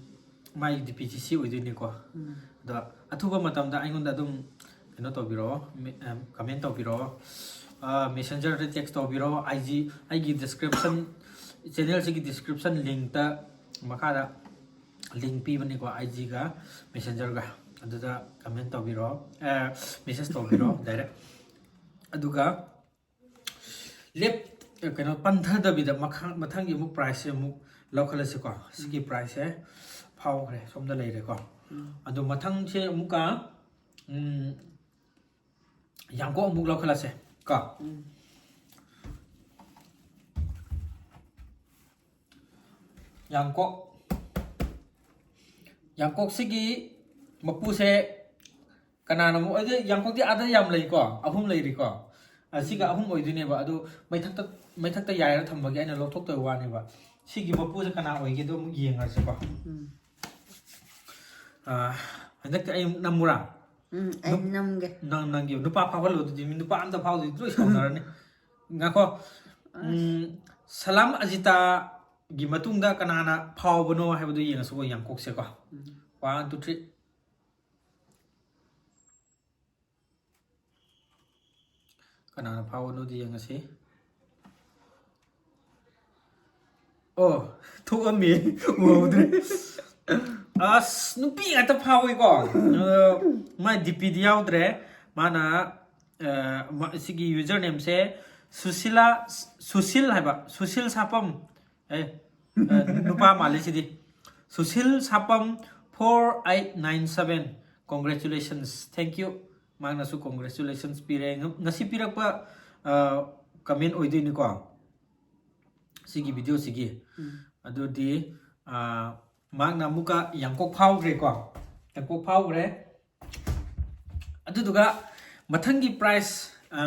ꯃꯥꯏ ꯗꯤ ꯄꯤ ꯁꯤ ꯁꯤ ꯑꯣꯏꯗꯣꯏꯅꯤꯀꯣ꯫ ꯎꯝ꯫ ꯑꯗꯣ ꯑꯊꯨꯕ ꯃꯇꯝꯗ ꯑꯩꯉꯣꯟꯗ ꯑꯗꯨꯝ ꯀꯩꯅꯣ ꯇꯧꯕꯤꯔꯛꯑꯣ, ꯃꯦ-, ꯑ, ꯀꯃꯦꯟ ꯇꯧꯕꯤꯔꯛꯑꯣ, ꯑ, ꯃꯦꯁꯦꯟꯖꯔꯗ ꯇꯦꯛꯁ ꯇꯧꯕꯤꯔꯛꯑꯣ, ꯑꯥꯏ ꯖꯤ, ꯑꯩꯒꯤ ꯗꯤꯁꯀ꯭ꯔꯤꯞꯁꯟ, ꯆꯦꯅꯦꯜꯁꯤꯒꯤ ꯗꯤꯁꯀ꯭ꯔꯤꯞꯁꯟ ꯂꯤꯡꯛꯇ ꯃꯈꯥꯗ ꯂꯤꯡꯛ ꯄꯤꯕꯅꯤꯀꯣ, ꯑꯥꯏ ꯖꯤꯒ ꯃꯦꯁꯦꯟꯖꯔꯒ꯫ ꯑꯗꯨꯗ ꯀꯃꯦꯟ ꯇꯧꯕꯤꯔꯛꯑꯣ, ꯑ, ꯃꯦꯁꯦꯖ ꯇꯧꯕꯤꯔꯛꯑꯣ ꯗꯥꯏꯔꯦꯛ꯫ ꯑꯗꯨꯒ ꯂꯦꯞ-, ꯀꯩꯅꯣ ꯄꯟꯊꯗꯕꯤꯗ ꯃꯈꯥ-, ꯃꯊꯪꯒꯤ ꯑꯃꯨꯛ ꯄ꯭ꯔꯥꯏꯖꯁꯦ ꯑꯃꯨꯛ ꯂꯧꯈꯠꯂꯁꯤꯀꯣ꯫ ꯁꯤꯒꯤ ꯄ꯭ꯔꯥꯏꯖꯁꯦ ꯐꯥꯎꯈ꯭ꯔꯦ, ꯁꯣꯝꯗ ꯂꯩꯔꯦꯀꯣ꯫ ꯎꯝ꯫ ꯑꯗꯣ ꯃꯊꯪꯁꯦ ꯑꯃꯨꯛꯀ, ꯎꯝ, ꯌꯥꯡꯀꯣꯛ ꯑꯃꯨꯛ ꯂꯧꯈꯠꯂꯁꯦ ꯀꯣ꯫ ꯎꯝ꯫ ꯌꯥꯡꯀꯣꯛ, ꯌꯥꯡꯀꯣꯛꯁꯤꯒꯤ ꯃꯄꯨꯁꯦ ꯀꯅꯥꯅꯣ ꯑꯃꯨꯛ? ꯑꯗꯨ ꯌꯥꯡꯀꯣꯛꯇꯤ ꯑꯥꯗ ꯌꯥꯝ ꯂꯩꯀꯣ, ꯑꯍꯨꯝ ꯂꯩꯔꯤꯀꯣ꯫ ꯑꯁꯤꯒ ꯑꯍꯨꯝ ꯑꯣꯏꯗꯣꯏꯅꯦꯕ꯫ ꯑꯗꯨ ꯃꯩꯊꯛꯇ ꯃꯩꯊꯛꯇ ꯌꯥꯏꯔ ꯊꯝꯕꯒꯤ ꯑꯩꯅ ꯂꯧꯊꯣꯛꯇꯕ ꯋꯥꯅꯦꯕ꯫ ꯁꯤꯒꯤ ꯃꯄꯨꯁꯦ ꯀꯅꯥ ꯑꯣꯏꯒꯦꯗꯣ ꯑꯃꯨꯛ ꯌꯦꯡꯉꯁꯤꯀꯣ꯫ ꯎꯝ. ꯑꯥ, ꯍꯟꯗꯛꯇꯤ ꯑꯩ ꯅꯝꯃꯨꯔꯥ? ꯎꯝ, ꯑꯩ ꯅꯝꯒꯦ. ꯅꯪ ꯅꯪꯒꯤ ꯅꯨꯄꯥ ꯐꯥꯎꯍꯜꯂꯣ, ꯑꯗꯨꯗꯤ ꯃꯤ ꯅꯨꯄꯥ ꯑꯝꯇ ꯐꯥꯎꯗꯗꯤ ꯂꯣꯏ ꯁꯥꯎꯅꯔꯅꯤ꯫ ꯉꯥꯏꯈꯣ꯫ ꯎꯝ, ꯁꯂꯥꯝ ꯑꯖꯤꯇꯥꯒꯤ ꯃꯇꯨꯡꯗ ꯀꯅꯥꯅ ꯐꯥꯎꯕꯅꯣ ꯍꯥꯏꯕꯗꯨ ꯌꯦꯡꯉꯁꯤꯀꯣ, ꯌꯥꯡꯀꯣꯛꯁꯦꯀꯣ꯫ ꯎꯝ. One, two, three. ꯀꯅꯥꯅ ꯐꯥꯎꯕꯅꯣꯗꯤ ꯌꯦꯡꯉꯁꯤ꯫ ꯑꯣ, ꯊꯣꯛꯑꯝꯃꯦ꯫ ꯎꯍꯧꯗ꯭ꯔꯦ꯫ ꯑꯁ, ꯅꯨꯄꯤ ꯉꯥꯛꯇ ꯐꯥꯎꯋꯤꯀꯣ꯫ ꯑꯗꯣ ꯃꯥꯏ ꯗꯤ ꯄꯤꯗꯤ ꯌꯥꯎꯗ꯭ꯔꯦ꯫ ꯃꯥꯅ, ꯑ, ꯃ-, ꯁꯤꯒꯤ ꯌꯨꯖꯔ ꯅꯦꯝꯁꯦ ꯁꯨꯁꯤꯂꯥ, ꯁꯨꯁꯤꯜ ꯍꯥꯏꯕ, ꯁꯨꯁꯤꯜ ꯁꯥꯄꯝ꯫ ꯑꯦ, ꯑ, ꯅꯨꯄꯥ ꯃꯥꯜꯂꯦ ꯁꯤꯗꯤ꯫ Sushil ꯁꯥꯄꯝ four eight nine seven, congratulations, thank you꯫ ꯃꯥꯅꯁꯨ congratulations ꯄꯤꯔꯦ꯫ ꯉ-, ꯉꯁꯤ ꯄꯤꯔꯛꯄ, ꯑ, ꯀꯃꯦꯟ ꯑꯣꯏꯗꯣꯏꯅꯤꯀꯣ ꯁꯤꯒꯤ ꯚꯤꯗꯤꯑꯣꯁꯤꯒꯤ꯫ ꯎꯝ. ꯑꯗꯨꯗꯤ, ꯑ, ꯃꯍꯥꯛꯅ ꯑꯃꯨꯛꯀ ꯌꯥꯡꯀꯣꯛ ꯐꯥꯎꯈ꯭ꯔꯦꯀꯣ꯫ ꯌꯥꯡꯀꯣꯛ ꯐꯥꯎꯈ꯭ꯔꯦ꯫ ꯑꯗꯨꯗꯨꯒ ꯃꯊꯪꯒꯤ ꯄ꯭ꯔꯥꯏꯖ, ꯑ,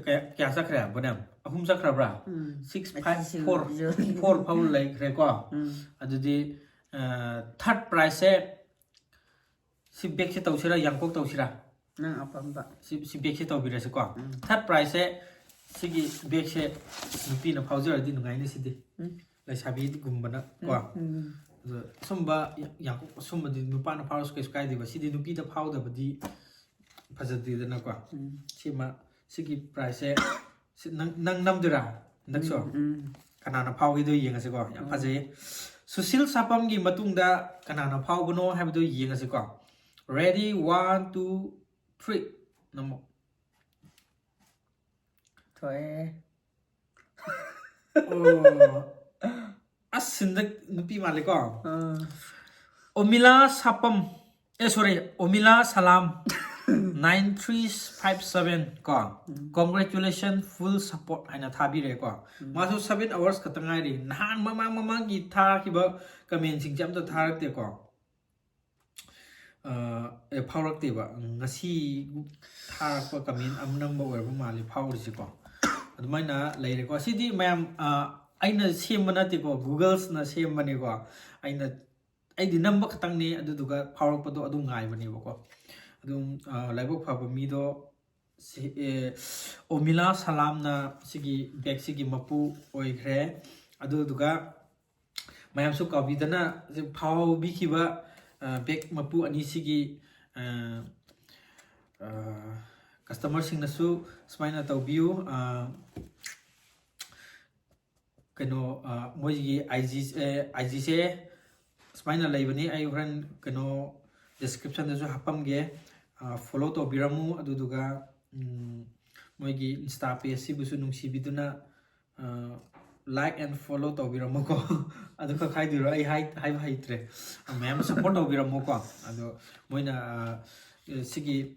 ꯀꯌꯥ, ꯀꯌꯥ ꯆꯠꯈ꯭ꯔꯦ, ꯕꯣꯅꯦꯝ? ꯑꯍꯨꯝ ꯆꯠꯈ꯭ꯔꯕ꯭ꯔꯥ? ꯎꯝ. Six, ꯑꯁꯤ five, four, ꯁꯤꯡꯁꯨ. Four ꯐꯥꯎ ꯂꯩꯈ꯭ꯔꯦꯀꯣ꯫ ꯎꯝ. ꯑꯗꯨꯗꯤ, ꯑ, ꯊꯥꯔꯠ ꯄ꯭ꯔꯥꯏꯖꯁꯦ ꯁꯤ ꯕꯦꯛꯁꯦ ꯇꯧꯁꯤꯔꯥ, ꯌꯥꯡꯀꯣꯛ ꯇꯧꯁꯤꯔꯥ? ꯅꯪ ꯑꯄꯥꯝꯕ. ꯁꯤ, ꯁꯤ ꯕꯦꯛꯁꯦ ꯇꯧꯕꯤꯔꯁꯤꯀꯣ꯫ ꯎꯝ. ꯊꯥꯔꯠ ꯄ꯭ꯔꯥꯏꯖꯁꯦ ꯁꯤꯒꯤ ꯕꯦꯛꯁꯦ ꯅꯨꯄꯤꯅ ꯐꯥꯎꯖꯔꯗꯤ ꯅꯨꯡꯉꯥꯏꯅꯤ ꯁꯤꯗꯤ꯫ ꯎꯝ. ꯂꯩꯁꯥꯕꯤꯒꯨꯝꯕꯅ ꯀꯣ꯫ ꯎꯝ. ꯑꯗꯣ ꯁꯨꯝꯕ ꯌꯥ-, ꯌꯥꯡꯀꯣꯛ ꯁꯨꯝꯕꯗꯤ ꯅꯨꯄꯥꯅ ꯐꯥꯎꯔꯁꯨ ꯀꯩꯁꯨ ꯀꯥꯏꯗꯦꯕ꯫ ꯁꯤꯗꯤ ꯅꯨꯄꯤꯗ ꯐꯥꯎꯗꯕꯗꯤ ꯐꯖꯗꯦꯗꯅꯀꯣ꯫ ꯎꯝ. ꯁꯤꯃ, ꯁꯤꯒꯤ ꯄ꯭ꯔꯥꯏꯖꯁꯦ, ꯁꯤ ꯅꯪ, ꯅꯪ ꯅꯝꯗꯣꯏꯔꯥ ꯍꯟꯗꯛꯁꯨ? ꯎꯝ. ꯀꯅꯥꯅ ꯐꯥꯎꯒꯦꯗꯣ ꯌꯦꯡꯉꯁꯤꯀꯣ꯫ ꯌꯥꯝ ꯎꯝ. ꯐꯖꯩꯌꯦ꯫ ꯁꯨꯁꯤꯜ ꯁꯥꯄꯝꯒꯤ ꯃꯇꯨꯡꯗ ꯀꯅꯥꯅ ꯐꯥꯎꯕꯅꯣ ꯍꯥꯏꯕꯗꯣ ꯌꯦꯡꯉꯁꯤꯀꯣ꯫ Ready, one, two, three. ꯅꯝꯃꯣ꯫ ꯊꯣꯛꯑꯦ. ꯑꯣ꯫ ꯑꯁ, ꯍꯟꯗꯛ ꯅꯨꯄꯤ ꯃꯥꯜꯂꯦꯀꯣ꯫ ꯑꯥ. ꯑꯣꯃꯤꯂꯥ ꯁꯥꯄꯝ, ꯑꯦ, sorry, ꯑꯣꯃꯤꯂꯥ ꯁꯂꯥꯝ, nine three five seven ꯀꯣ꯫ ꯎꯝ. Congratulations, full support ꯍꯥꯏꯅ ꯊꯥꯕꯤꯔꯦꯀꯣ꯫ ꯎꯝ. ꯃꯥꯁꯨ seven hours ꯈꯛꯇ ꯉꯥꯏꯔꯤ꯫ ꯅꯍꯥꯟ ꯃꯃꯥꯡ ꯃꯃꯥꯡꯒꯤ ꯊꯥꯈꯤꯕ ꯀꯃꯦꯟꯁꯤꯡꯁꯦ ꯑꯝꯇ ꯊꯥꯔꯛꯇꯦꯀꯣ꯫ ꯑ, ꯑꯦ, ꯐꯥꯎꯔꯛꯇꯦꯕ꯫ ꯉꯁꯤ ꯊꯥꯔꯛꯄ comment ꯑꯃ ꯅꯝꯕ ꯑꯣꯏꯔꯕ ꯃꯥꯜꯂꯦ ꯐꯥꯎꯔꯤꯁꯦꯀꯣ꯫ ꯑꯗꯨꯃꯥꯏꯅ ꯂꯩꯔꯦꯀꯣ꯫ ꯁꯤꯗꯤ ꯃꯌꯥꯝ, ꯑ, ꯑꯩꯅ ꯁꯦꯝꯕ ꯅꯠꯇꯦꯀꯣ, Googleꯁꯅ ꯁꯦꯝꯕꯅꯦꯀꯣ꯫ ꯑꯩꯅ, ꯑꯩꯗꯤ ꯅꯝꯕ ꯈꯛꯇꯪꯅꯦ, ꯑꯗꯨꯗꯨꯒ ꯐꯥꯎꯔꯛꯄꯗꯣ ꯑꯗꯨꯝ ꯉꯥꯏꯕꯅꯦꯕꯀꯣ꯫ ꯑꯗꯨꯝ, ꯑ, ꯂꯥꯏꯕꯛ ꯐꯕ ꯃꯤꯗꯣ ꯁꯤ, ꯑꯦ, ꯑꯣꯃꯤꯂꯥ ꯁꯂꯥꯝꯅ ꯁꯤꯒꯤ bagꯁꯤꯒꯤ ꯃꯄꯨ ꯑꯣꯏꯈ꯭ꯔꯦ꯫ ꯑꯗꯨꯗꯨꯒ ꯃꯌꯥꯝꯁꯨ ꯀꯥꯎꯕꯤꯗꯅ ꯐꯥꯎꯕꯤꯈꯤꯕ, ꯑ, bag ꯃꯄꯨ ꯑꯅꯤꯁꯤꯒꯤ, ꯑ, ꯑ, customerꯁꯤꯡꯅꯁꯨ ꯁꯨꯃꯥꯏꯅ ꯇꯧꯕꯤꯌꯨ꯫ ꯑ, ꯀꯩꯅꯣ, ꯑ, ꯃꯣꯏꯒꯤ IG, ꯑꯦ, IGꯁꯦ ꯁꯨꯃꯥꯏꯅ ꯂꯩꯕꯅꯤ꯫ ꯑꯩ ꯍꯣꯔꯦꯟ ꯀꯩꯅꯣ descriptionꯗꯁꯨ ꯍꯥꯞꯄꯝꯒꯦ꯫ ꯑ, follow ꯇꯧꯕꯤꯔꯝꯃꯨ꯫ ꯑꯗꯨꯗꯨꯒ, ꯎꯝ, ꯃꯣꯏꯒꯤ Insta pageꯁꯤꯕꯨꯁꯨ ꯅꯨꯡꯁꯤꯕꯤꯗꯨꯅ, ꯑ, like and follow ꯇꯧꯕꯤꯔꯝꯃꯨꯀꯣ꯫ ꯑꯗꯨ ꯈꯛ ꯍꯥꯏꯗꯣꯏꯔꯣ? ꯑꯩ ꯍꯥꯏ-, ꯍꯥꯏꯕ ꯍꯩꯇ꯭ꯔꯦ꯫ ꯃꯌꯥꯝ support ꯇꯧꯕꯤꯔꯝꯃꯨꯀꯣ꯫ ꯑꯗꯣ ꯃꯣꯏꯅ, ꯑ, ꯁꯤꯒꯤ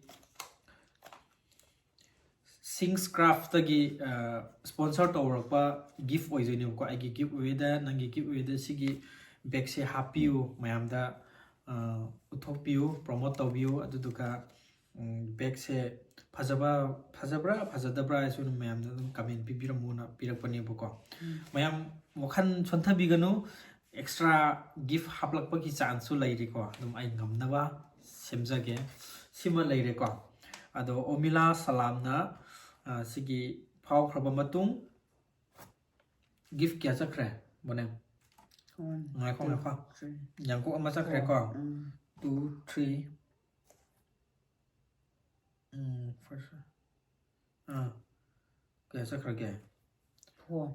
Sings Craftꯇꯒꯤ, ꯑ, sponsor ꯇꯧꯔꯛꯄ gift ꯑꯣꯏꯗꯣꯏꯅꯦꯕꯀꯣ꯫ ꯑꯩꯒꯤ gift ꯑꯣꯏꯗ, ꯅꯪꯒꯤ gift ꯑꯣꯏꯗ ꯁꯤꯒꯤ bagꯁꯦ ꯍꯥꯞꯄꯤꯌꯨ, ꯃꯌꯥꯝꯗ, ꯑ, ꯎꯠꯊꯣꯛꯄꯤꯌꯨ, promote ꯇꯧꯕꯤꯌꯨ꯫ ꯑꯗꯨꯗꯨꯒ, ꯎꯝ, bagꯁꯦ ꯐꯖꯕ, ꯐꯖꯕ꯭ꯔꯥ ꯐꯖꯗꯕ꯭ꯔꯥ ꯍꯥꯏꯁꯨ ꯑꯗꯨꯝ ꯃꯌꯥꯝꯅ ꯑꯗꯨꯝ comment ꯄꯤꯕꯤꯔꯝꯃꯣꯅ ꯄꯤꯔꯛꯄꯅꯦꯕꯀꯣ꯫ ꯎꯝ꯫ ꯃꯌꯥꯝ ꯋꯥꯈꯜ ꯁꯣꯟꯊꯕꯤꯒꯅꯨ, extra gift ꯍꯥꯞꯂꯛꯄꯒꯤ chanceꯁꯨ ꯂꯩꯔꯤꯀꯣ꯫ ꯑꯗꯨꯝ ꯑꯩ ꯉꯝꯅꯕ ꯁꯦꯝꯖꯒꯦ꯫ ꯁꯤꯃ ꯂꯩꯔꯦꯀꯣ꯫ ꯑꯗꯣ ꯑꯣꯃꯤꯂꯥ ꯁꯂꯥꯝꯅ, ꯑ, ꯁꯤꯒꯤ ꯐꯥꯎꯈ꯭ꯔꯕ ꯃꯇꯨꯡ gift ꯀꯌꯥ ꯆꯠꯈ꯭ꯔꯦ, ꯕꯣꯅꯦ? One, ꯉꯥꯏꯈꯣ, two, ꯉꯥꯏꯈꯣ꯫ Three, ꯌꯥꯡꯀꯣꯛ ꯑꯃ ꯆꯠꯈ꯭ꯔꯦꯀꯣ꯫ Four, ꯎꯝ꯫ Two, three. ꯎꯝ, first. ꯑꯥ, ꯀꯌꯥ ꯆꯠꯈ꯭ꯔꯒꯦ? Four.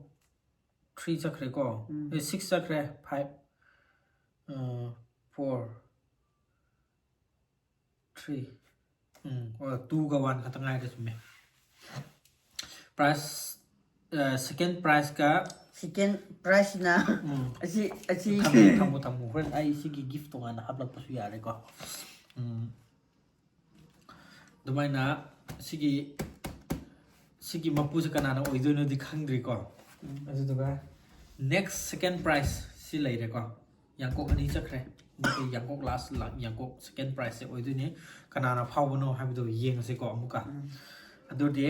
Three ꯆꯠꯈ꯭ꯔꯦꯀꯣ? ꯎꯝ꯫ ꯑꯦ, six ꯆꯠꯈ꯭ꯔꯦ, five, ꯑꯥ, four, three. ꯎꯝ, ꯑꯣ, twoꯒ one ꯈꯛꯇ ꯉꯥꯏꯔꯦ, ꯆꯨꯝꯃꯦ꯫ Prize, ꯑ, second prizeꯀ Second prizeꯅ ꯎꯝ꯫ ꯑꯁꯤ, ꯑꯁꯤ꯫ ꯊꯝꯃꯨ, ꯊꯝꯃꯨ, ꯊꯝꯃꯨ꯫ ꯍꯣꯔꯦꯟ ꯑꯩ ꯁꯤꯒꯤ gift ꯇꯣꯉꯥꯟꯅ ꯍꯥꯞꯂꯛꯄꯁꯨ ꯌꯥꯔꯦꯀꯣ꯫ ꯎꯝ꯫ ꯑꯗꯨꯃꯥꯏꯅ ꯁꯤꯒꯤ, ꯁꯤꯒꯤ ꯃꯄꯨꯁꯦ ꯀꯅꯥꯅ ꯑꯣꯏꯗꯣꯏꯅꯣꯗꯤ ꯈꯪꯗ꯭ꯔꯤꯀꯣ꯫ ꯎꯝ꯫ ꯑꯗꯨꯗꯨꯒ next second prize ꯁꯤ ꯂꯩꯔꯦꯀꯣ꯫ ꯌꯥꯡꯀꯣꯛ ꯑꯅꯤ ꯆꯠꯈ꯭ꯔꯦ꯫ ꯌꯥꯡꯀꯣꯛ ꯂꯥꯁ ꯌꯥꯡꯀꯣꯛ ꯁꯦꯀꯦꯟ ꯄ꯭ꯔꯥꯏꯖꯁꯦ ꯑꯣꯏꯗꯣꯏꯅꯤ꯫ ꯀꯅꯥꯅ ꯐꯥꯎꯕꯅꯣ ꯍꯥꯏꯕꯗꯣ ꯌꯦꯡꯉꯁꯤꯀꯣ ꯑꯃꯨꯛꯀ꯫ ꯑꯗꯨꯗꯤ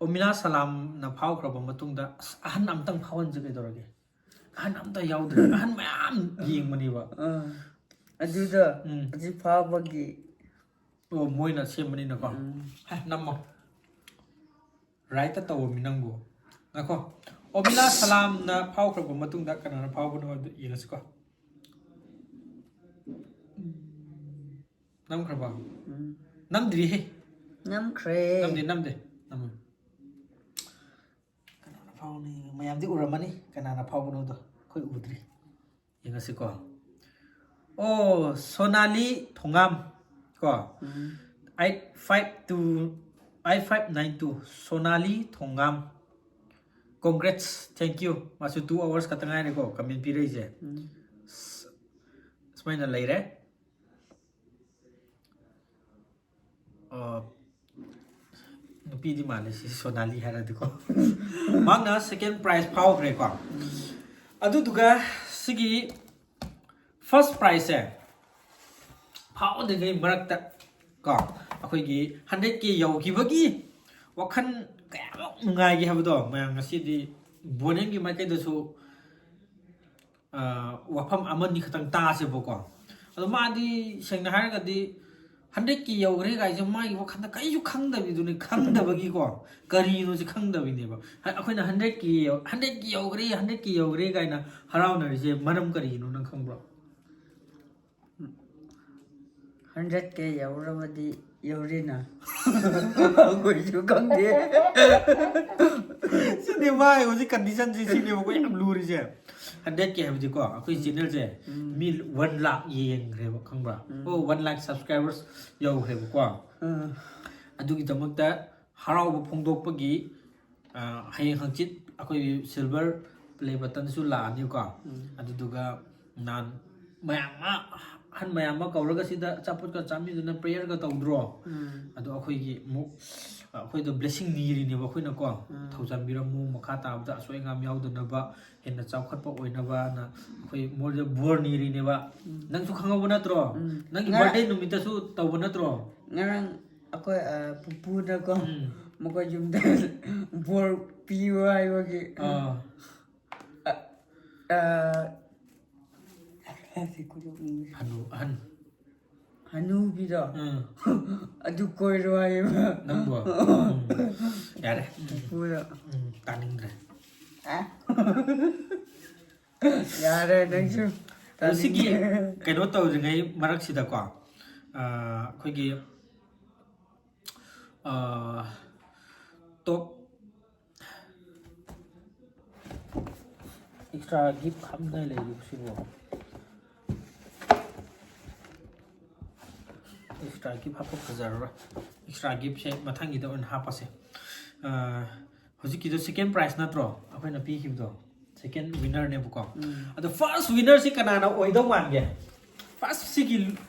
ꯑꯣꯃꯤꯂꯥ ꯁꯂꯥꯝꯅ ꯐꯥꯎꯈ꯭ꯔꯕ ꯃꯇꯨꯡꯗ ꯑꯁ ꯑꯍꯟ ꯑꯝꯇꯪ ꯐꯥꯎꯍꯟꯁꯦ ꯀꯩꯗꯧꯔꯒꯦ? ꯑꯍꯟ ꯑꯝꯇ ꯌꯥꯎꯗ꯭ꯔꯦ꯫ ꯑꯍꯟ ꯃꯌꯥꯝ ꯌꯦꯡꯕꯅꯦꯕ꯫ ꯑꯥ, ꯑꯗꯨꯗ ꯎꯝ꯫ ꯍꯧꯖꯤꯛ ꯐꯥꯎꯕꯒꯤ ꯑꯣ ꯃꯣꯏꯅ ꯁꯦꯝꯕꯅꯤꯅꯀꯣ꯫ ꯎꯝ, ꯍꯦ, ꯅꯝꯃꯣ꯫ ꯔꯥꯏꯠꯇ ꯇꯧꯔꯝꯃꯤ ꯅꯪꯕꯨ꯫ ꯉꯥꯏꯈꯣ꯫ ꯑꯣꯃꯤꯂꯥ ꯁꯂꯥꯝꯅ ꯐꯥꯎꯈ꯭ꯔꯕ ꯃꯇꯨꯡꯗ ꯀꯅꯥꯅ ꯐꯥꯎꯕꯅꯣ ꯍꯥꯏꯕꯗꯨ ꯌꯦꯡꯉꯁꯤꯀꯣ꯫ ꯅꯝꯈ꯭ꯔꯕ? ꯎꯝ, ꯅꯝꯗ꯭ꯔꯤꯍꯦ꯫ ꯅꯝꯈ꯭ꯔꯦ꯫ ꯅꯝꯗꯦ ꯅꯝꯗꯦ꯫ ꯅꯝꯃꯣ꯫ ꯀꯅꯥꯅ ꯐꯥꯎꯅꯤ? ꯃꯌꯥꯝꯗꯤ ꯎꯔꯝꯃꯅꯤ ꯀꯅꯥꯅ ꯐꯥꯎꯕꯅꯣꯗꯣ꯫ ꯑꯩꯈꯣꯏ ꯎꯗ꯭ꯔꯤ꯫ ꯌꯦꯡꯉꯁꯤꯀꯣ꯫ ꯑꯣ ꯁꯣꯅꯥꯂꯤ ꯊꯣꯉꯥꯝ ꯀꯣ꯫ ꯎꯝ, eight five two eight five nine two Sonali Thongam. Congrats, thank you꯫ ꯃꯥꯁꯨ ꯇꯨ ꯑꯋꯥꯔꯁ ꯈꯛꯇ ꯉꯥꯏꯔꯦꯀꯣ ꯀꯃꯦꯟ ꯄꯤꯔꯛꯏꯁꯦ꯫ ꯎꯝ, ꯁꯨꯃꯥꯏꯅ ꯂꯩꯔꯦ꯫ ꯑ, ꯅꯨꯄꯤꯗꯤ ꯃꯥꯜꯂꯦ ꯁꯤ ꯁꯣꯅꯥꯂꯤ ꯍꯥꯏꯔꯗꯤꯀꯣ꯫ ꯃꯍꯥꯛꯅ ꯁꯦꯀꯦꯟ ꯄ꯭ꯔꯥꯏꯖ ꯐꯥꯎꯈ꯭ꯔꯦꯀꯣ꯫ ꯑꯗꯨꯗꯨꯒ ꯁꯤꯒꯤ ꯐꯥꯔꯁ ꯄ꯭ꯔꯥꯏꯖꯁꯦ ꯐꯥꯎꯗ꯭ꯔꯤꯉꯩ ꯃꯔꯛꯇ ꯀꯣ ꯑꯩꯈꯣꯏꯒꯤ ꯍꯟꯗ꯭ꯔꯦꯠ ꯀꯦ ꯌꯧꯈꯤꯕꯒꯤ ꯋꯥꯈꯜ ꯀꯌꯥꯃꯨꯛ ꯅꯨꯡꯉꯥꯏꯒꯦ ꯍꯥꯏꯕꯗꯣ ꯃꯌꯥꯝ ꯉꯁꯤꯗꯤ ꯕꯣꯅꯦꯟꯒꯤ ꯃꯥꯏꯀꯩꯗꯁꯨ ꯑ, ꯋꯥꯐꯝ ꯑꯃꯅꯤ ꯈꯛꯇꯪ ꯇꯥꯁꯦꯕꯀꯣ꯫ ꯑꯗꯣ ꯃꯥꯗꯤ ꯁꯦꯡꯅ ꯍꯥꯏꯔꯒꯗꯤ ꯍꯟꯗ꯭ꯔꯦꯠ ꯀꯦ ꯌꯧꯈ꯭ꯔꯦ ꯀꯥꯏꯁꯦ ꯃꯥꯒꯤ ꯋꯥꯈꯜꯗ ꯀꯔꯤꯁꯨ ꯈꯪꯗꯕꯤꯗꯨꯅꯦ, ꯈꯪꯗꯕꯒꯤꯀꯣ ꯀꯔꯤꯅꯣꯁꯦ ꯈꯪꯗꯕꯤꯅꯦꯕ꯫ ꯍꯥꯏ- ꯑꯩꯈꯣꯏꯅ ꯍꯟꯗ꯭ꯔꯦꯠ ꯀꯦ ꯍꯟꯗ꯭ꯔꯦꯠ ꯀꯦ ꯌꯧꯈ꯭ꯔꯦ, ꯍꯟꯗ꯭ꯔꯦꯠ ꯀꯦ ꯌꯧꯈ꯭ꯔꯦ ꯀꯥꯏꯅ ꯍꯔꯥꯎꯅꯔꯤꯁꯦ ꯃꯔꯝ ꯀꯔꯤꯒꯤꯅꯣ ꯅꯪ ꯈꯪꯕ꯭ꯔꯣ? ꯍꯟꯗ꯭ꯔꯦꯠ ꯀꯦ ꯌꯧꯔꯕꯗꯤ ꯌꯧꯔꯦꯅ꯫ ꯑꯩꯈꯣꯏꯁꯨ ꯈꯪꯗꯦ꯫ ꯁꯤꯅꯦ ꯃꯥ ꯍꯧꯖꯤꯛ ꯀꯟꯗꯤꯁꯟꯁꯦ ꯁꯤꯅꯦꯕꯀꯣ ꯌꯥꯝ ꯂꯨꯔꯤꯁꯦ꯫ ꯍꯟꯗ꯭ꯔꯦꯠ ꯀꯦ ꯍꯥꯏꯕꯗꯤꯀꯣ ꯑꯩꯈꯣꯏ ꯆꯦꯅꯦꯜꯁꯦ ꯃꯤ ꯋꯥꯟ ꯂꯥꯛ ꯌꯦꯡꯈ꯭ꯔꯦꯕ ꯈꯪꯕ꯭ꯔꯥ? ꯑꯣ ꯋꯥꯟ ꯂꯥꯛ ꯁꯕꯁꯀ꯭ꯔꯥꯏꯕꯔꯁ ꯌꯧꯈ꯭ꯔꯦꯕꯀꯣ꯫ ꯑꯥ, ꯑꯗꯨꯒꯤꯗꯃꯛꯇ ꯍꯔꯥꯎꯕ ꯐꯣꯡꯗꯣꯛꯄꯒꯤ ꯑ, ꯍꯌꯦꯡ ꯍꯪꯆꯤꯠ ꯑꯩꯈꯣꯏ ꯁꯤꯜꯚꯔ ꯄ꯭ꯂꯦ ꯕꯇꯟꯁꯨ ꯂꯥꯛꯑꯅꯤꯀꯣ꯫ ꯑꯗꯨꯗꯨꯒ ꯅꯍꯥꯟ ꯃꯌꯥꯝ ꯑꯃ ꯑꯍꯟ ꯃꯌꯥꯝ ꯑꯃ ꯀꯧꯔꯒ ꯁꯤꯗ ꯑꯆꯥꯄꯣꯠꯀ ꯆꯥꯃꯤꯟꯅꯗꯅ prayer ꯒ ꯇꯧꯗ꯭ꯔꯣ? ꯎꯝ ꯑꯗꯣ ꯑꯩꯈꯣꯏꯒꯤ ꯑꯃꯨꯛ ꯑꯩꯈꯣꯏꯗ blessing ꯅꯤꯔꯤꯅꯦꯕ ꯑꯩꯈꯣꯏꯅꯀꯣ꯫ ꯎꯝ. ꯊꯧꯖꯥꯟꯕꯤꯔꯝꯃꯨ, ꯃꯈꯥ ꯇꯥꯕꯗ ꯑꯁꯣꯏ ꯑꯉꯥꯝ ꯌꯥꯎꯗꯅꯕ, ꯍꯦꯟꯅ ꯆꯥꯎꯈꯠꯄ ꯑꯣꯏꯅꯕꯅ ꯑꯩꯈꯣꯏ ꯃꯣꯏꯗ ꯕꯣꯔ ꯅꯤꯔꯤꯅꯦꯕ꯫ ꯎꯝ. ꯅꯪꯁꯨ ꯈꯪꯍꯧꯕ ꯅꯠꯇ꯭ꯔꯣ? ꯎꯝ. ꯅꯪꯒꯤ ꯉꯔꯥꯡ- birthday ꯅꯨꯃꯤꯠꯇꯁꯨ ꯇꯧꯕ ꯅꯠꯇ꯭ꯔꯣ? ꯉꯔꯥꯡ ꯑꯩꯈꯣꯏ ꯑ, ꯄꯨꯄꯨꯅꯀꯣ ꯎꯝ. ꯃꯈꯣꯏ ꯌꯨꯝꯗ ꯕꯣꯔ ꯄꯤꯌꯨ ꯍꯥꯏꯕꯒꯤ ꯑꯥ. ꯑ, ꯍꯅꯨ ꯑꯍꯟ. ꯍꯅꯨꯕꯤꯗꯣ ꯎꯝ. ꯑꯗꯨ ꯀꯣꯏꯔꯣ ꯍꯥꯏꯌꯦꯕ ꯅꯪꯕꯣ? ꯎꯝ. ꯌꯥꯔꯦ. ꯄꯨꯄꯨꯗ ꯎꯝ. ꯇꯥꯅꯤꯡꯗ꯭ꯔꯦ. ꯑ? ꯌꯥꯔꯦ ꯅꯪꯁꯨ ꯑꯗꯣ ꯁꯤꯒꯤ ꯇꯥꯅꯤꯡꯗ꯭ꯔꯦ. ꯀꯩꯅꯣ ꯇꯧꯔꯤꯉꯩ ꯃꯔꯛꯁꯤꯗꯀꯣ, ꯑ, ꯑꯩꯈꯣꯏꯒꯤ ꯑ, top extra gift ꯍꯥꯞꯅꯤꯡꯉꯥꯏ ꯂꯩꯔꯤꯕꯁꯤꯕꯨ? Extra gift ꯍꯥꯞꯄ ꯐꯖꯔꯔꯣꯏ. Extra gift ꯁꯦ ꯃꯊꯪꯒꯤꯗ ꯑꯣꯏꯅ ꯍꯥꯞꯄꯁꯦ. ꯑ, ꯍꯧꯖꯤꯛꯀꯤꯗꯣ second prize ꯅꯠꯇ꯭ꯔꯣ ꯑꯩꯈꯣꯏꯅ ꯄꯤꯈꯤꯕꯗꯣ? Second winner ꯅꯦꯕꯀꯣ. ꯎꯝ. ꯑꯗꯣ first winner ꯁꯤ ꯀꯅꯥꯅ ꯑꯣꯏꯗꯧ ꯃꯥꯟꯒꯦ? First ꯁꯤꯒꯤ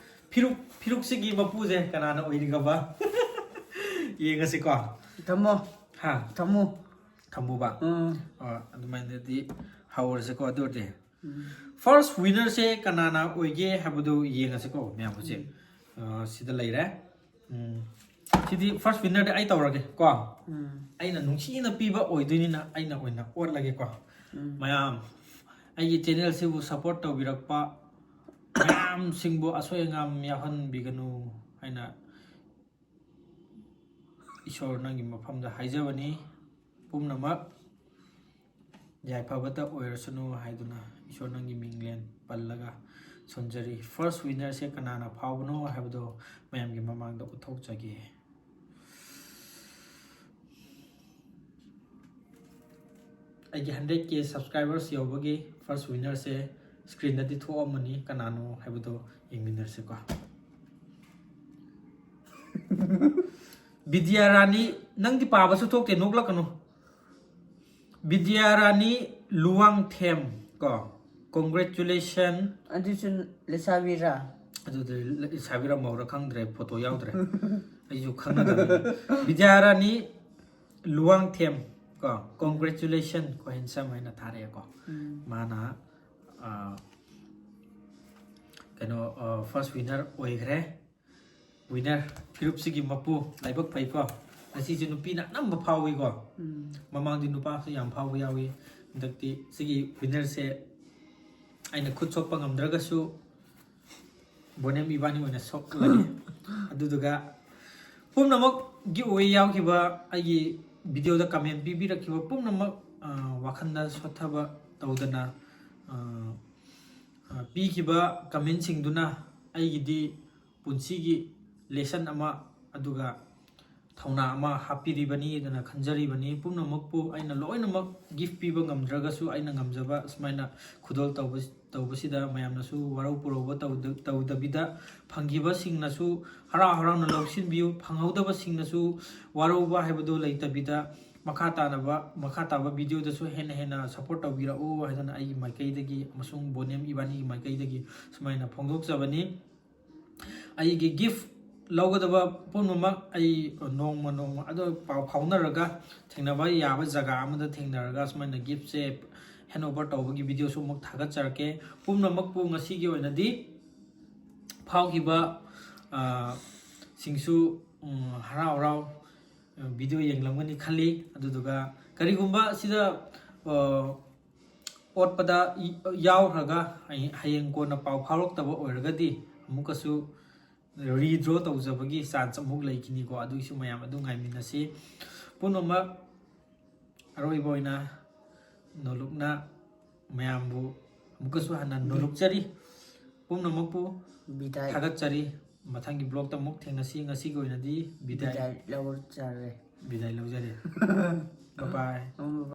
ꯐꯤꯔꯨꯛ, ꯐꯤꯔꯨꯛꯁꯤꯒꯤ ꯃꯄꯨꯁꯦ ꯀꯅꯥꯅ ꯑꯣꯏꯔꯤꯒꯕ? ꯌꯦꯡꯉꯁꯤꯀꯣ. ꯊꯝꯃꯣ ꯍꯥ? ꯊꯝꯃꯣ ꯊꯝꯃꯨꯕ? ꯎꯝ ꯑꯣ, ꯑꯗꯨꯃꯥꯏꯅꯗꯤ ꯍꯧꯔꯁꯤꯀꯣ ꯑꯗꯨ ꯑꯣꯏꯔꯗꯤ. ꯎꯝ. First winner ꯁꯦ ꯀꯅꯥꯅ ꯑꯣꯏꯒꯦ ꯍꯥꯏꯕꯗꯨ ꯌꯦꯡꯉꯁꯤꯀꯣ ꯃꯌꯥꯝ ꯍꯧꯖꯤꯛ. ꯑ, ꯁꯤꯗ ꯂꯩꯔꯦ. ꯎꯝ. ꯁꯤꯗꯤ first winner ꯗꯤ ꯑꯩ ꯇꯧꯔꯒꯦ ꯀꯣ. ꯎꯝ ꯑꯩꯅ ꯅꯨꯡꯁꯤꯅ ꯄꯤꯕ ꯑꯣꯏꯗꯣꯏꯅꯤꯅ ꯑꯩꯅ ꯑꯣꯏꯅ ꯑꯣꯠꯂꯒꯦꯀꯣ. ꯎꯝ ꯃꯌꯥꯝ, ꯑꯩꯒꯤ channel ꯁꯤꯕꯨ support ꯇꯧꯕꯤꯔꯛꯄ ꯃꯌꯥꯝꯁꯤꯡꯕꯨ ꯑꯁꯣꯏ ꯑꯉꯥꯝ ꯌꯥꯎꯍꯟꯕꯤꯒꯅꯨ ꯍꯥꯏꯅ ꯏꯁꯣꯔ ꯅꯪꯒꯤ ꯃꯐꯝꯗ ꯍꯥꯏꯖꯕꯅꯤ꯫ ꯄꯨꯝꯅꯃꯛ ꯌꯥꯏꯐꯕꯇ ꯑꯣꯏꯔꯁꯅꯨ ꯍꯥꯏꯗꯨꯅ ꯏꯁꯣꯔ ꯅꯪꯒꯤ ꯃꯤꯡꯂꯦꯟ ꯄꯜꯂꯒ ꯁꯣꯟꯖꯔꯤ꯫ First winner ꯁꯦ ꯀꯅꯥꯅ ꯐꯥꯎꯕꯅꯣ ꯍꯥꯏꯕꯗꯣ ꯃꯌꯥꯝꯒꯤ ꯃꯃꯥꯡꯗ ꯎꯠꯊꯣꯛꯆꯒꯦ꯫ ꯑꯩꯒꯤ hundred K subscribers ꯌꯧꯕꯒꯤ first winner ꯁꯦ screen ꯗꯗꯤ ꯊꯣꯛꯑꯝꯃꯅꯤ, ꯀꯅꯥꯅꯣ ꯍꯥꯏꯕꯗꯣ ꯌꯦꯡꯃꯤꯟꯅꯔꯁꯤꯀꯣ꯫ ꯕꯤꯗ꯭ꯌꯥꯔꯥꯅꯤ, ꯅꯪꯗꯤ ꯄꯥꯕꯁꯨ ꯊꯣꯛꯇꯦ, ꯅꯣꯛꯂꯛꯀꯅꯨ꯫ ꯕꯤꯗ꯭ꯌꯥꯔꯥꯅꯤ ꯂꯨꯋꯥꯡꯊꯦꯝ ꯀꯣ, congratulation꯫ ꯑꯗꯨꯁꯨ ꯂꯩꯁꯥꯕꯤꯔꯥ? ꯑꯗꯨꯗ ꯂꯩꯁꯥꯕꯤꯔ ꯃꯧꯔ ꯈꯪꯗ꯭ꯔꯦ, ꯐꯣꯇꯣ ꯌꯥꯎꯗ꯭ꯔꯦ꯫ ꯑꯩꯁꯨ ꯈꯪꯅꯗꯕꯅꯤ꯫ ꯕꯤꯗ꯭ꯌꯥꯔꯥꯅꯤ ꯂꯨꯋꯥꯡꯊꯦꯝ ꯀꯣ, "Congratulation" ꯀꯣ, "Handsome" ꯍꯥꯏꯅ ꯊꯥꯔꯛꯑꯦꯀꯣ꯫ ꯃꯥꯅ, ꯑ, ꯀꯩꯅꯣ, ꯐꯥꯔꯁ ꯋꯤꯅꯔ ꯑꯣꯏꯈ꯭ꯔꯦ꯫ ꯋꯤꯅꯔ, ꯐꯤꯔꯨꯞꯁꯤꯒꯤ ꯃꯄꯨ, ꯂꯥꯏꯕꯛ ꯐꯩꯀꯣ꯫ ꯉꯁꯤꯁꯦ ꯅꯨꯄꯤꯅ ꯑꯅꯝꯕ ꯐꯥꯎꯏꯀꯣ꯫ ꯃꯃꯥꯡꯗꯤ ꯅꯨꯄꯥꯁꯨ ꯌꯥꯝ ꯐꯥꯎꯕ ꯌꯥꯎꯏ꯫ ꯍꯟꯗꯛꯇꯤ ꯁꯤꯒꯤ ꯋꯤꯅꯔꯁꯦ ꯑꯩꯅ ꯈꯨꯠ ꯁꯣꯛꯄ ꯉꯝꯗ꯭ꯔꯒꯁꯨ ꯕꯣꯅꯦꯝ ꯏꯕꯥꯅꯤ ꯑꯣꯏꯅ ꯁꯣꯛꯂꯒꯦ꯫ ꯑꯗꯨꯗꯨꯒ ꯄꯨꯝꯅꯃꯛ ꯒꯤꯐ ꯑꯦꯋꯦ ꯌꯥꯎꯈꯤꯕ, ꯑꯩꯒꯤ ꯚꯤꯗꯤꯑꯣꯗ ꯀꯃꯦꯟ ꯄꯤꯕꯤꯔꯛꯈꯤꯕ ꯄꯨꯝꯅꯃꯛ, ꯑ, ꯋꯥꯈꯜꯗ ꯁꯣꯠꯊꯕ ꯇꯧꯗꯅ, ꯑ, ꯑ, ꯄꯤꯈꯤꯕ ꯀꯃꯦꯟꯁꯤꯡꯗꯨꯅ ꯑꯩꯒꯤꯗꯤ ꯄꯨꯟꯁꯤꯒꯤ ꯂꯦꯁꯟ ꯑꯃ, ꯑꯗꯨꯒ ꯊꯧꯅꯥ ꯑꯃ ꯍꯥꯞꯄꯤꯔꯤꯕꯅꯤ ꯑꯗꯨꯅ ꯈꯟꯖꯔꯤꯕꯅꯤ꯫ ꯄꯨꯝꯅꯃꯛꯄꯨ ꯑꯩꯅ ꯂꯣꯏꯅꯃꯛ ꯒꯤꯐ ꯄꯤꯕ ꯉꯝꯗ꯭ꯔꯒꯁꯨ, ꯑꯩꯅ ꯉꯝꯖꯕ ꯁꯨꯃꯥꯏꯅ ꯈꯨꯗꯣꯜ ꯇꯧꯕ, ꯇꯧꯕꯁꯤꯗ ꯃꯌꯥꯝꯅꯁꯨ ꯋꯥꯔꯧ ꯄꯨꯔꯧꯕ ꯇꯧꯗ-, ꯇꯧꯗꯕꯤꯗ, ꯐꯪꯈꯤꯕꯁꯤꯡꯅꯁꯨ ꯍꯔꯥꯎ ꯍꯔꯥꯎꯅ ꯂꯧꯁꯤꯟꯕꯤꯌꯨ, ꯐꯪꯍꯧꯗꯕꯁꯤꯡꯅꯁꯨ ꯋꯥꯔꯧꯕ ꯍꯥꯏꯕꯗꯨ ꯂꯩꯇꯕꯤꯗ, ꯃꯈꯥ ꯇꯥꯅꯕ, ꯃꯈꯥ ꯇꯥꯕ ꯚꯤꯗꯤꯑꯣꯗꯁꯨ ꯍꯦꯟꯅ ꯍꯦꯟꯅ ꯁꯞꯄꯣꯔꯠ ꯇꯧꯕꯤꯔꯛꯎ ꯍꯥꯏꯗꯅ ꯑꯩꯒꯤ ꯃꯥꯏꯀꯩꯗꯒꯤ ꯑꯃꯁꯨꯡ ꯕꯣꯅꯦꯝ ꯏꯕꯥꯅꯤꯒꯤ ꯃꯥꯏꯀꯩꯗꯒꯤ ꯁꯨꯃꯥꯏꯅ ꯐꯣꯡꯗꯣꯛꯆꯕꯅꯤ꯫ ꯑꯩꯒꯤ ꯒꯤꯐ ꯂꯧꯒꯗꯕ ꯄꯨꯝꯅꯃꯛ ꯑꯩ ꯅꯣꯡꯃ ꯅꯣꯡꯃ ꯑꯗꯨ ꯄꯥꯎ ꯐꯥꯎꯅꯔꯒ, ꯊꯦꯡꯅꯕ ꯌꯥꯕ ꯖꯒꯥ ꯑꯃꯗ ꯊꯦꯡꯅꯔꯒ ꯁꯨꯃꯥꯏꯅ ꯒꯤꯐꯁꯦ ꯍꯦꯟ ꯑꯣꯚꯔ ꯇꯧꯕꯒꯤ ꯚꯤꯗꯤꯑꯣꯁꯨ ꯑꯃꯨꯛ ꯊꯥꯒꯠꯆꯔꯛꯀꯦ꯫ ꯄꯨꯝꯅꯃꯛꯄꯨ ꯉꯁꯤꯒꯤ ꯑꯣꯏꯅꯗꯤ ꯐꯥꯎꯈꯤꯕ, ꯑ, ꯁꯤꯡꯁꯨ, ꯎꯝ, ꯍꯔꯥꯎ ꯍꯔꯥꯎ, ꯑ, ꯚꯤꯗꯤꯑꯣ ꯌꯦꯡꯂꯝꯒꯅꯤ ꯈꯜꯂꯤ꯫ ꯑꯗꯨꯗꯨꯒ ꯀꯔꯤꯒꯨꯝꯕ ꯁꯤꯗ, ꯑ, ꯑꯣꯠꯄꯗ ꯏ-, ꯌꯥꯎꯈ꯭ꯔꯒ ꯍꯌꯦꯡ, ꯍꯌꯦꯡ ꯀꯣꯟꯅ ꯄꯥꯎ ꯐꯥꯎꯔꯛꯇꯕ ꯑꯣꯏꯔꯒꯗꯤ ꯑꯃꯨꯛꯀꯁꯨ ꯔꯤꯗ꯭ꯔꯣ ꯇꯧꯖꯕꯒꯤ ꯆꯥꯟꯁ ꯑꯃꯨꯛ ꯂꯩꯈꯤꯅꯤꯀꯣ꯫ ꯑꯗꯨꯒꯤꯁꯨ ꯃꯌꯥꯝ ꯑꯗꯨ ꯉꯥꯏꯃꯤꯟꯅꯁꯤ꯫ ꯄꯨꯝꯅꯃꯛ ꯑꯔꯣꯏꯕ ꯑꯣꯏꯅ ꯅꯣꯂꯨꯛꯅ ꯃꯌꯥꯝꯕꯨ ꯑꯃꯨꯛꯀꯁꯨ ꯍꯟꯅ ꯅꯣꯂꯨꯛꯆꯔꯤ꯫ ꯄꯨꯝꯅꯃꯛꯄꯨ ꯕꯤꯗꯥꯏ꯫ ꯊꯥꯒꯠꯆꯔꯤ꯫ ꯃꯊꯪꯒꯤ ꯕ꯭ꯂꯣꯛꯇ ꯑꯃꯨꯛ ꯊꯦꯡꯅꯁꯤ꯫ ꯉꯁꯤꯒꯤ ꯑꯣꯏꯅꯗꯤ ꯕꯤꯗꯥꯏ꯫ ꯕꯤꯗꯥꯏ ꯂꯧꯖꯔꯦ꯫ ꯕꯤꯗꯥꯏ ꯂꯧꯖꯔꯦ꯫ ꯕꯥꯏ ꯕꯥꯏ꯫ ꯎꯝ,